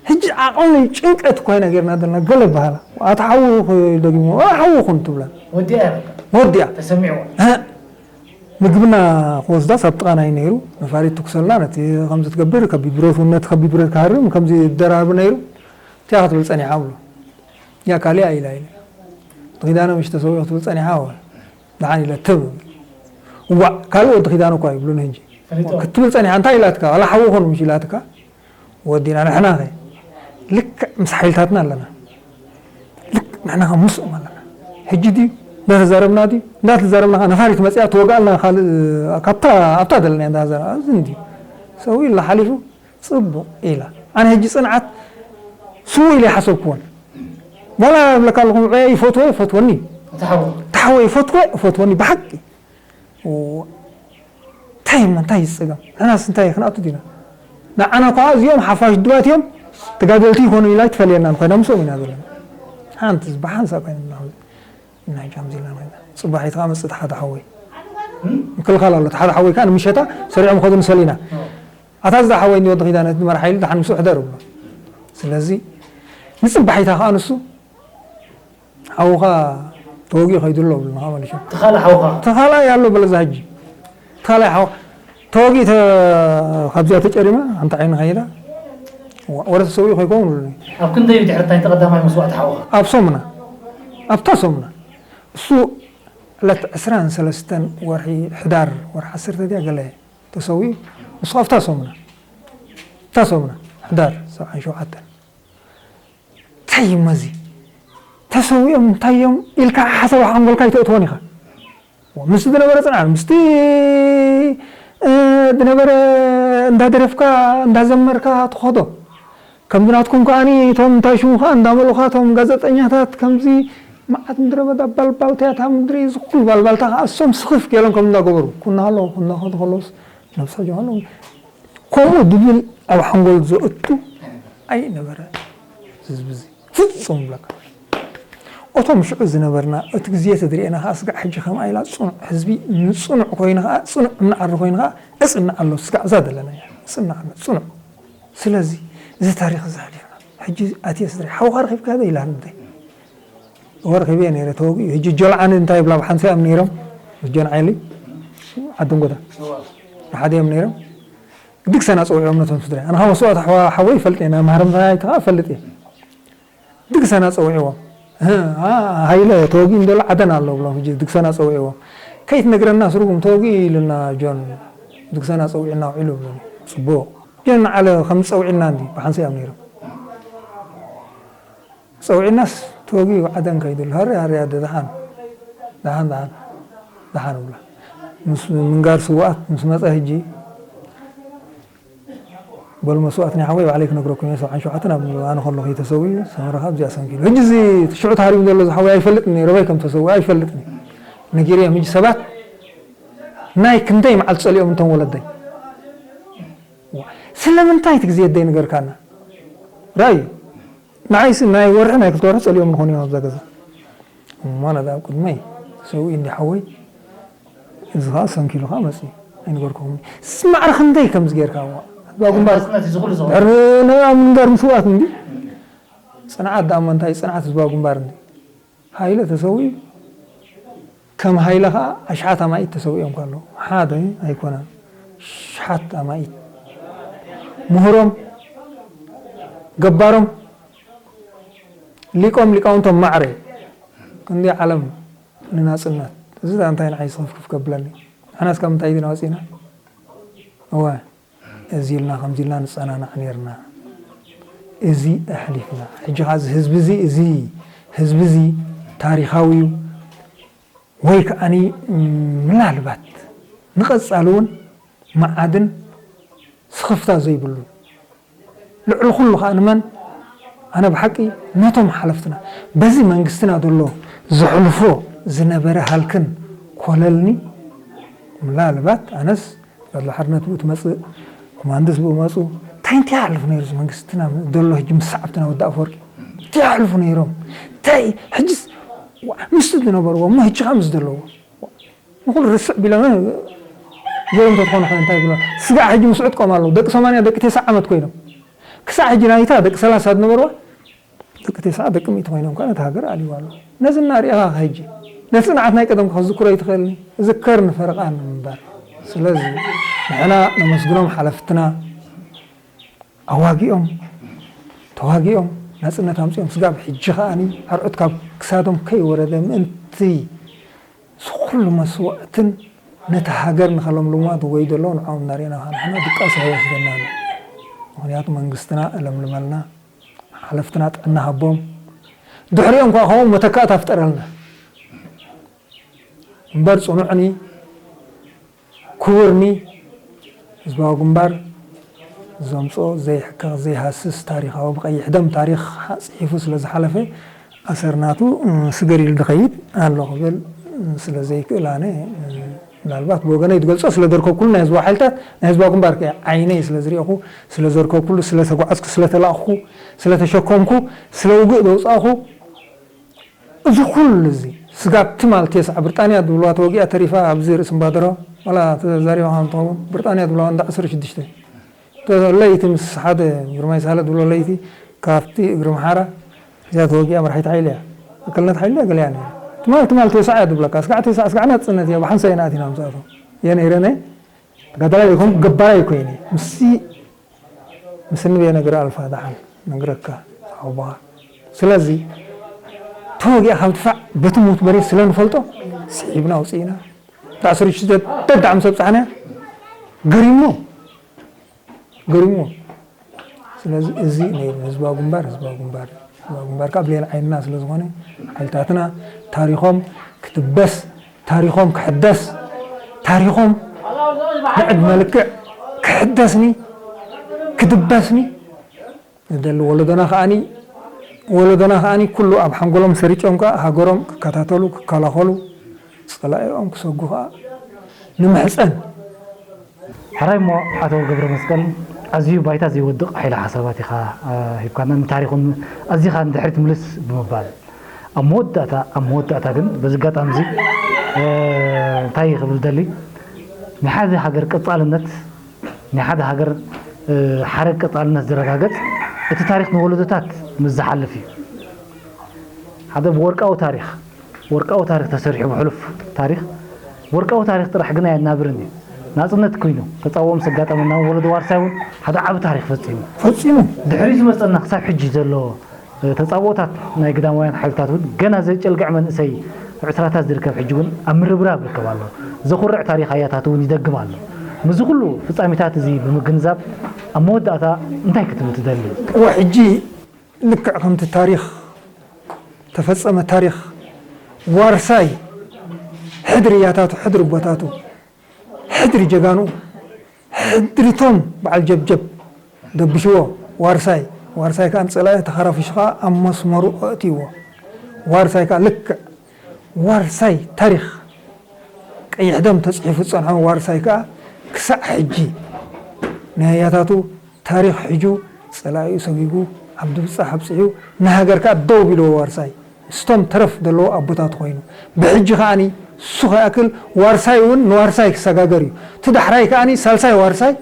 ሕጂ ዓቕሊ ጭንቀት እኳ ኢና ጌርና ዘለና፣ ገለ በሃላ። ኣታ ሓው ኹ-፣ ደጊሙ፣ ዋላ ሓው ኹን ትብላ። ወዲኣ እያ በቃ። ወዲኣ። ተሰሚዕዋ። እ፣ ምግብና ክወስዳስ ኣብ ጥቓና እዩ ነይሩ። ነፋሪት ትኩሰልና፣ ነቲ ከምዚ ትገብር፣ ከቢድ ብረት እውን ነቲ ከቢድ ብረት ክሃርም፣ ከምዚ ይደራርብ ነይሩ። እቲኣ ክትብል ጸኒሓ እብሎ። ያ ካሊኣ ኢላ ኢለ። ወዲ ኪዳነ ምሽ ተሰዊኡ ክትብል ጸኒሓ ወ-፣ ደሓን ኢለ ትብ። እዋእ፣ ካልእ ወዲ ኪዳነ እኳ ይብሉን ሕጂ። ፈሊጦም። ክትብል ጸኒሓ፣ እንታይ ኢላትካ? ዋላ ሓዊ ኹን ምሽ ኢላትካ? ወዲና ንሕና ኸ ልክዕ ምስ ሓይልታትና ኣለና። ልክዕ ንሕና ኸ ምስኦም ኣለና። ሕጂ ድዩ? እንዳተዛረብና ድዩ? እንዳተዛረብና ኸ ነፋሪት መጺኣ ትወግኣልና ካልእ ካብታ፣ ኣብታ ዘለና እንዳተዛረብና። እዚ እንድዩ። ሰው ኢልና ሓሊፉ ጽቡቕ ኢላ። ኣነ ሕጂ ጽንዓት ስዉእ ኢለ ኣይሓሰብክዎን። ዋላ እብለካ ኣለኹ፣ ምዕባይ ይፈትዎ፣ ይፈትወኒ። እቲ ሓወይ። እቲ ሓወይ ይፈትዎ፣ ይፈትወኒ ብሓቂ። ኦ፣ እንታይ እሞ፣ እንታይ እዩ ጸገም? ንሕናስ እንታይ ክንኣቱ ዲና? ንዓና እኳ እዚኦም ሓፋሽ ድባት እዮም፣ ተጋደልቲ ይኾኑ ኢላ ኣይትፈልየናን ኮይና ምስኦም ኢና ዘለና። ሓንቲ ብሓንሳእ ኮይና ኢና። ኢና ሕጂ ከምዚ ኢልና ኮይና። ጽባሒት ከኣ መጽእ ሓደ ሓወይ። ምክልኻል ኣሎ። ሓደ ሓወይ ከኣ ንምሸታ ሰሪዖም ከዱ ንሰሊና። ኣታ ዝዳ ሓወይ እንዲወዲ ኺዳነ እቲ መራሕ ሓይሊ ደሓን ምስኡ ሕደር ብሎ። ስለዚ ንጽባሒታ ከኣ ንሱ ሓውኻ ተወጊኡ ከይዱ ኣሎ ብሉና ከኣ መሊሾም። ተኻለ ሓውኻ? ተኻላይ ኣሎ በለ እዛ ሕጂ። ተኻላይ ሓው-፣ ተወጊኡ ተ-፣ ካብዚኣ ተጨሪማ፣ ሓንቲ ዓይኒ ከይዳ፣ ወ-፣ ወረ ተሰዊኡ ከይከውን ብሉኒ። ኣብ ክንደይ ድሕሪ ናይቲ ቀዳማይ መስዋእቲ ሓውኻ? ኣብ ሰሙና። ኣብታ ሰሙና። እሱ ዕለት ዕስራን ሰለስተን ወርሒ ሕዳር፣ ወርሒ ዓሰርተ ድያ ገለ ተሰዊኡ። ንሱ ኣብታ ሰሙና። ኣብታ ሰሙና። ሕዳር ሰብዓን ሸውዓተን። እንታይ እሞ እዚ? ተሰዊኦም እንታይ እዮም ኢልካ ሓሳብ ሓንጎልካ ኣይተእትዎን ኢኻ። ምስቲ ዝነበረ ጽንዓት፣ ምስቲ፣ እ፣ ዝነበረ እንዳደረፍካ፣ እንዳዘመርካ ትኸዶ። ከምዚ ናትኩም ከኣኒ እቶም እንታይ ሽሙ ከኣ እንዳመሉኻ እቶም ጋዜጠኛታት ከምዚ መዓት ምድረ በዳ ባልባልታ እያ እታ ምድሪ፣ እዚ ኩሉ ባልባልታ ከኣ እሶም ስኽፍ ገይሮም ከም እንዳገበሩ፣ ኩና ከለዉ፣ ኩና ከለዉ ከለዉስ ነብሳ ጀሃሎም ከምኡ ድብል ኣብ ሓንጎል ዘእቱ ኣይነበረ ህዝቢ እዚ። ፍጹም ይብለካ። እቶም ሽዑ ዝነበርና፣ እቲ ግዜ ተድሪኤና ከኣ ስጋዕ ሕጂ ከምኣ ኢላ ጽኑዕ ህዝቢ፣ ንጽኑዕ ኮይኑ ከኣ፣ ጽኑዕ እምኒ ዓሪ ኮይኑ ከኣ እጽንዕ ኣሎ። ስጋዕ እዛ ዘለና እያ። እጽንዕ ኣሎ፣ ጽኑዕ። ስለዚ እዚ ታሪኽ እዚ ሓሊፍና። ሕጂ ኣትየ ስድሪ፣ ሓውኻ ረኺብካ ዶ ኢላ እንታይ? ወርኺበ ነይረ ተወጊኡ። ሕጂ ጆልዓን እንታይ ይብላ ብሓንሳእ እዮም ነይሮም። ምስ ጆን ዓይሊ ዓድንጎታ። ሓደ እዮም ነይሮም። ድግሰና ጸዊዖም ነቶም ስድራ። ኣነ ካብ መስዋእቲ ሓዋ-፣ ሓወይ ይፈልጥ እየ፣ ናይ ማህረምታ ኣይተኻ እፈልጥ እየ። ድግሰና ጸዊዕዎም። እህ፣ ኣ፣ ሃይለ ተወጊኡ እንደሎ ዓደን ኣሎ ብሎም፣ ሕጂ ድግሰና ጸዊዕዎም። ከይትነግረና ስርጉም ተወጊኡ ኢሉና ጆን፣ ድግሰና ጸዊዕና ውዒሉ ብሎኒ። ጽቡቕ። ጆን ንዓለ ከም ዝጸውዕልና እንዲ ብሓንሳእ እዮም ነይሮም። ጸውዒናስ ተወጊኡ ዓደን ከይዱ ኣሎ። ሃሪ፣ ሃሪ ኣደ፣ ደሓን፣ ደሓን፣ ደሓን፣ ደሓን እብላ። ምስ ምንጋር ስውኣት ምስ መጸ፣ ሕጂ በሉ መስዋእት ናይ ሓወይ ባዕለይ ክነግረኩም እየ። ሰብዓን ሸውዓተን ኣብ ኣነ ከለኹ እዩ ተሰዊኡ፣ ሰመረ ካብ እዚኣ ሰንኪሉ። ሕጂ እዚ ሽዑ ተሃሪሙ ዘሎ እዚ ሓወይ ኣይፈልጥን እየ፣ ረበይ ከም ተሰዊኡ ኣይፈልጥን እየ። ነጊረዮም ሕጂ ሰባት ናይ ክንደይ መዓልቲ ጸሊኦም እንቶም ወለደይ። ስለምንታይ እቲ ግዜ ደይ ንገርካና? ራይ ንዓይሲ ናይ ወርሒ ናይ ክልተ ወርሒ ጸሊኦም ንኾኑ እዮም ኣብዛ ገዛ። እሞ ነዳ ኣብ ቅድመይ ሰብኡ እንዲ ሓወይ፣ እዚ ኸኣ ሰንኪሉ ኸኣ መጺኡ። ኣይንገርኩኹም። ስ-፣ ማዕረ ክንደይ ከም ዝጌርካ እዋ። ህዝባዊ ግንባር። ናጽነት እዩ ዝኹሉ ዝኸውን። ድሕሪ ናይ ኣብ ምንጋር ምስዋት እንዲ። ጽንዓት ደኣ እሞ እንታይ ጽንዓት ህዝባዊ ግንባር እንዲ። ሃይለ ተሰዊኡ። ከም ሃይለ ኸኣ ኣሽሓት ኣማኢት ተሰዊኦም ከለዉ። ሓደ ኣይኮነን። ኣሽሓት ኣማኢት። ምሁሮም፣ ገባሮም፣ ሊቆም ሊቃውንቶም ማዕረ። ክንዲ ዓለም ንናጽነት። እዚ እንታይ ንዓይ ስኽፍክፍ ከብለኒ። ንሕናስ ካብ ምንታይ ዲና ወጺና? እወ፣ እዚ ኢልና ከምዚ ኢልና ንጸናናዕ ኔርና። እዚ ኣሕሊፍና። ሕጂ ኸኣ እዚ ህዝቢ እዚ፣ እዚ ህዝቢ እዚ ታሪኻዊ እዩ። ወይ ከኣኒ ምናልባት ንቐጻሊ እውን መዓድን ስኽፍታ ዘይብሉ ልዕሊ ኩሉ ከኣ ንመን ኣነ ብሓቂ ነቶም ሓለፍትና በዚ መንግስትና ዘሎ ዘሕልፎ ዝነበረ ሃልክን ኮለልኒ ምናልባት ኣነስ ገድሊ ሓርነት ብኡ ትመጽእ ኮማንድስ ብኡ መጹ እንታይ እንታይ ይሓልፉ ነይሩ እዚ መንግስትና ዘሎ ሕጂ ምስ ሰዓብትና ወዲ ኣፈወርቂ እንታይ ይሓልፉ ነይሮም እንታይ ሕጅስ ምስቲ ዝነበርዎ እሞ ሕጂ ከኣ ምስ ዘለዎ ንኹሉ ርስዕ ቢሎም ገይሮም ተትኾኑ ኸ እንታይ ይብሉ? ስጋዕ ሕጂ ምስ ዕጥቆም ኣለዉ። ደቂ ሰማንያ ደቂ ተስዓ ዓመት ኮይኖም። ክሳዕ ሕጂ ናይታ ደቂ ሰላሳ ዝነበርዋ ደቂ ተስዓ ደቂ ሚእቲ ኮይኖም ከኣ ነታ ሃገር ኣልይዋ ኣለዉ። ነዚ እናርኣኻ ኸ ሕጂ ነቲ ጽንዓት ናይ ቀደም ከዝክሮ ኣይትኽእልኒ? እዝከር ንፈረቓን እምበር። ስለዚ ንሕና ነመስግኖም ሓለፍትና። ኣዋጊኦም ተዋጊኦም ናጽነት ኣምጺኦም ስጋብ ሕጂ ከኣኒ ኣርዑት ካብ ክሳዶም ከይወረደ ምእንቲ እዚ ኩሉ መስዋእትን ነቲ ሃገር ንኸለምልሙዋ ዝጎዩ ዘለዉ ንዕኦም እናርኣና ከኣ ንሕና ድቃስ ኣይወስደናን እዩ። ምኽንያቱ መንግስትና እለምልመልና፣ ሓለፍትና ጥዕና ሃቦም፣ ድሕሪኦም ከኣ ከምኡ መተካእታ ፍጠረልና እምበር ጽኑዕኒ ክቡርኒ ህዝባዊ ግንባር ዘምጽኦ ዘይሕከኽ ዘይሃስስ ታሪኻዊ ብቐይሕ ደም ታሪኽ ጽሒፉ ስለ ዝሓለፈ ኣሰር ናቱ ስገር ኢሉ ዝኸይድ ኣሎ ክብል ስለ ዘይክእል ኣነ ምናልባት ብወገነይ ዝገልጾ ስለ ዘርከብኩሉ ናይ ህዝባዊ ሓይልታት፣ ናይ ህዝባዊ ግንባር ከ ዓይነይ ስለ ዝሪእኹ፣ ስለ ዘርከብኩሉ፣ ስለ ተጓዓዝኩ፣ ስለ ተላእኽኩ፣ ስለ ተሸከምኩ፣ ስለ ውግእ ዘውጻእኹ፣ እዚ ኩሉ እዚ ስጋብ ትማል ቴስዓ ብሪጣንያ ዝብልዋ ተወጊኣ ተሪፋ ኣብዚ ርእሲ እምባደሮ፣ ዋላ ተዛሪባ ከም ትኸውን፣ ብሪጣንያ ዝብልዋ እንዳ ዓሰርተ ሽዱሽተ፣ ለይቲ ምስ ሓደ ግርማይ ሳህለ ዝብሎ ለይቲ ካብቲ እግሪ ምሓራ እዚኣ ተወጊኣ መራሒት ሓይሊ እያ። መከልነት ሓይሊ እያ ገሊኣ ነይራ። ትማል ትማል ቴስዓ እያ ዝብለካ። ስጋዕ ቴስዓ ስጋዕ ናጽነት እያ፣ ብሓንሳእ ኢና ኣቲና ምስኣቶም። እየ ነይረ ነይ ተጋዳላይ ይኹን ገባራይ ኮይነ። ምስዚ ምስ ንብየ ነገር ኣልፋ ደሓን ነግረካ ኣቦኻ። ስለዚ ተወጊኣ ካብ ድፋዕ በቲ ሞት በሬ ስለ ንፈልጦ ስሒብና ኣውፅእና። ዳዕስር ሽተ ደዳዕም ሰብ ፃሕና ገሪሞ ገሪሞ። ስለዚ እዚ ነይሩ ህዝባዊ ግንባር፣ ህዝባዊ ግንባር፣ ህዝባዊ ግንባር ከዓ ብሌን ዓይንና ስለ ዝኾነ ሓይልታትና ታሪኾም ክትበስ፣ ታሪኾም ክሕደስ፣ ታሪኾም ብዕድመ ልክዕ ክሕደስኒ ክድበስኒ ንደሊ። ወለዶና ከዓኒ ወለዶና ከዓኒ ኩሉ ኣብ ሓንጎሎም ሰሪጮም ከዓ ሃገሮም ክከታተሉ ክከላኸሉ ጸላኢኦም ክሰጉ ከዓ ንምሕጸን። ሕራይ እሞ ኣቶ ገብረ መስቀል፣ ኣዝዩ ባይታ ዘይወድቕ ሓይሊ ሓሳባት ኢኻ ሂብካና። ንታሪኽ እውን ኣዚኻ ንድሕሪት ምልስ ብምባል ኣብ መወዳእታ ኣብ መወዳእታ ግን በዚ ኣጋጣሚ እዚ እንታይ ክብል ደሊ፣ ናይ ሓደ ሃገር ቀፃልነት ናይ ሓደ ሃገር ሓረግ ቀፃልነት ዝረጋገፅ እቲ ታሪክ ንወለዶታት ምስ ዝሓልፍ እዩ። ሓደ ብወርቃዊ ታሪክ ወርቃዊ ታሪክ ተሰሪሑ ብሕሉፍ ታሪክ ወርቃዊ ታሪክ ጥራሕ ግን ኣየናብርን እዩ። ናፅነት ኮይኑ ተፃውኦ ምስ ኣጋጠመና እውን ወለዶ ዋርሳይ እውን ሓደ ዓቢ ታሪክ ፈፂሙ ፈፂሙ ድሕሪኡ ዝመፀና ክሳብ ሕጂ ዘሎ ተጻብኦታት ናይ ግዳማውያን ሓይልታት እውን ገና ዘይጨልግዕ መንእሰይ ዕስራታት ዝርከብ ሕጂ እውን ኣብ ምርብራብ ይርከብ ኣሎ። ዘኹርዕ ታሪኽ ኣያታቱ እውን ይደግም ኣሎ። ምስዚ ኩሉ ፍጻሜታት እዚ ብምግንዛብ ኣብ መወዳእታ እንታይ ክትብል ትደሊ? እወ ሕጂ ልክዕ ከምቲ ታሪኽ ተፈጸመ ታሪኽ ዋርሳይ ሕድሪ ያታቱ ሕድሪ ቦታቱ ሕድሪ ጀጋኑ ሕድሪቶም በዓል ጀብጀብ ደብሽዎ ዋርሳይ ዋርሳይ ከዓ ንፀላኢ ተኸራፊሹ ከዓ ኣብ መስመሩ ኣእትይዎ ዋርሳይ ከዓ ልክዕ ዋርሳይ ታሪኽ ቀይሕ ደም ተፅሒፉ ዝፀንሖ ዋርሳይ ከዓ ክሳዕ ሕጂ ናይ ኣያታቱ ታሪኽ ሒዙ ፀላኢኡ ሰጊጉ ዓብዲ ብፃሕ ኣብፂሑ ንሃገር ከዓ ደው ቢልዎ ዋርሳይ ምስቶም ተረፍ ዘለዎ ኣቦታቱ ኮይኑ ብሕጂ ከዓኒ እሱ ከይኣክል ዋርሳይ እውን ንዋርሳይ ክሰጋገር እዩ እቲ ዳሕራይ ከዓኒ ሳልሳይ ዋርሳይ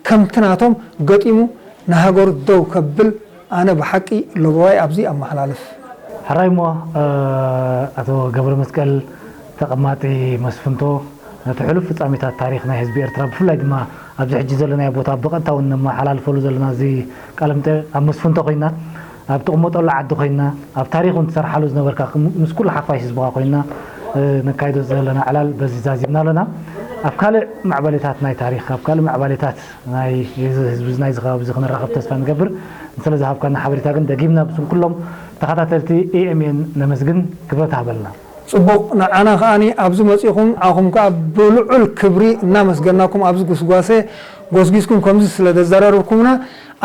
ከምቲ ናቶም ገጢሙ ንሃገሩ ደው ከብል ኣነ ብሓቂ ለበዋይ ኣብዚ ኣመሓላልፍ። ሕራይ እሞ ኣቶ ገብረመስቀል ተቐማጢ መስፍንቶ ነቲ ሕሉፍ ፍጻሜታት ታሪኽ ናይ ህዝቢ ኤርትራ ብፍላይ ድማ ኣብዚ ሕጂ ዘለናዮ ቦታ ብቐጥታ እውን ነመሓላልፈሉ ዘለና እዚ ቃለ መጠይቕ ኣብ መስፍንቶ ኮይና ኣብ ትቕመጠሉ ዓዲ ኮይና ኣብ ታሪኽ እውን ትሰርሓሉ ዝነበርካ ምስ ኩሉ ሓፋሽ ህዝብኻ ኮይና ነካይዶ ዘለና ዕላል በዚ ዛዚምና ኣለና። ኣብ ካልእ ማዕበሌታት ናይ ታሪኽ ኣብ ካልእ ማዕበሌታት ናይ ህዝቢ ናይዚ ከባቢ እዚ ክንራኸብ ተስፋ ንገብር። ስለዝሃብካና ሓበሬታ ግን ደጊምና ብስም ኩሎም ተኸታተልቲ ኤ ኤም ኤን ነመስግን። ክብረት ሃበልና። ጽቡቕ፣ ንዓና ከኣ ኣብዚ መጺኹም ንዓኹም ከኣ ብልዑል ክብሪ እናመስገናኩም ኣብዚ ጉስጓሰ ጎስጒስኩም ከምዚ ስለ ዘዘራረብኩምና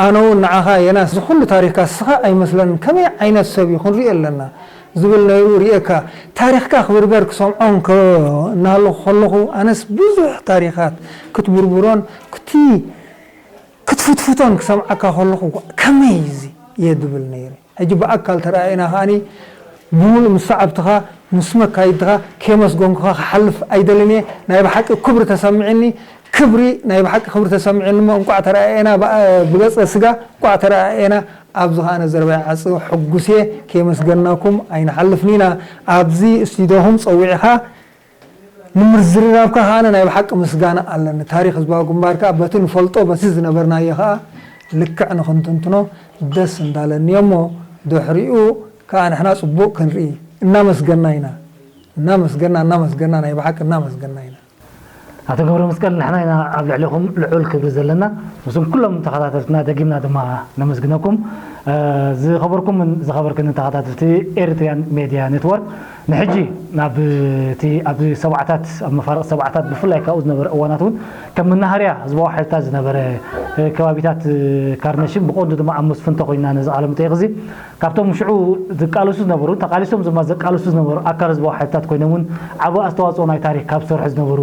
ኣነ እውን ንዓኻ የናስ እዚ ኩሉ ታሪኽካ ንስኻ ኣይመስለንን ከመይ ዓይነት ሰብ እዩ ክንሪኦ ኣለና ዝብል ነይሩ ርእየካ ታሪኽካ ክብርበር ክሰምዖ እንከ እናሃለኹ ከለኹ ኣነስ ብዙሕ ታሪኻት ክትብርብሮን ክቲ ክትፍትፍቶን ክሰምዓካ ከለኹ ዋእ ከመይ እዚ እየ ዝብል ነይረ። ሕጂ ብኣካል ተረኣኢና ከኣኒ ብምሉእ ምስ ሰዓብትኻ ምስ መካይድትኻ ከየመስገንኩኻ ክሓልፍ ኣይደልን እየ። ናይ ብሓቂ ክብሪ ተሰሚዕኒ ክብሪ ናይ ብሓቂ ክብሪ ተሰሚዕኒ እሞ እንቋዕ ተረኣኤና ብገፀ ስጋ እንቋዕ ተረኣኤና ኣብዚ ከኣ ነዘርባይ ዓፂ ሕጉስ እየ ከየመስገንናኩም ኣይንሓልፍን ኢና ኣብዚ ስቱድዮኹም ፀዊዕኻ ንምዝርራብካ ከኣ ናይ ብሓቂ ምስጋና ኣለኒ። ታሪኽ ህዝባዊ ግንባር ከኣ በቲ ንፈልጦ በቲ ዝነበርናዮ ከኣ ልክዕ ንኽንትንትኖ ደስ እንዳለኒ እሞ ድሕሪኡ ከኣ ንሕና ጽቡቕ ክንርኢ እናመስገና ኢና። እናመስገና እናመስገና ናይ ብሓቂ እናመስገና ኢና። ኣቶ ገብረ መስቀል፣ ንሕና ኢና ኣብ ልዕሊኹም ልዑል ክብሪ ዘለና። ምስም ኩሎም ተኸታተልትና ደጊምና ድማ ነመስግነኩም። ዝኸበርኩምን ዝኸበርክን ተኸታተልቲ ኤሪትሪያን ሜድያ ኔትወርክ፣ ንሕጂ ናብ እቲ ኣብዚ ሰብዓታት፣ ኣብ መፋርቕ ሰብዓታት ብፍላይ ካብኡ ዝነበረ እዋናት እውን ከም መናሃርያ ህዝባዊ ሓይልታት ዝነበረ ከባቢታት ካርነሽም ብቐንዱ ድማ ኣብ መስፍንቶ ኮይና ነዚ ቃለ መጠይቕ እዚ ካብቶም ሽዑ ዝቃለሱ ዝነበሩ፣ ተቓሊሶም ድማ ዘቃለሱ ዝነበሩ ኣካል ህዝባዊ ሓይልታት ኮይኖም እውን ዓቢ ኣስተዋፅኦ ናይ ታሪክ ካብ ዝሰርሑ ዝነበሩ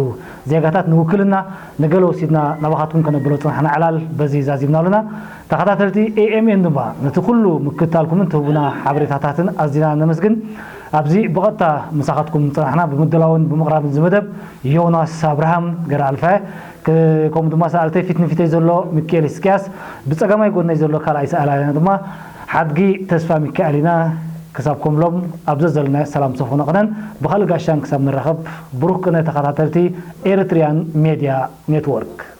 ዜጋታት ንውክልና ንገለ ወሲድና ናባኻትኩም ከነብሎ ዝፅናሕና ዕላል በዚ ዛዚምና ኣለና። ተኸታተልቲ ኤኤምኤን ድማ ነቲ ኩሉ ምክትታልኩምን ትህቡና ሓበሬታታትን ኣዚና ነመስግን። ኣብዚ ብቐጥታ ምሳኻትኩም ዝፅናሕና ብምድላውን ብምቕራብን ዝመደብ ዮናስ ኣብርሃም ገረ ኣልፋየ፣ ከምኡ ድማ ሰኣልተይ ፊት ንፊተይ ዘሎ ሚካኤል እስቅያስ፣ ብፀጋማይ ጎነይ ዘሎ ካልኣይ ሰኣላይና ድማ ሓድጊ ተስፋ ሚካኤል ኢና። ክሳብ ከምሎም ኣብ ዘዘለናዮ ሰላም ሰፎ ነቕነን ብኻልእ ጋሻን ክሳብ ንራኸብ ብሩኽ ቅነ ተኸታተልቲ ኤሪትሪያን ሜድያ ኔትወርክ።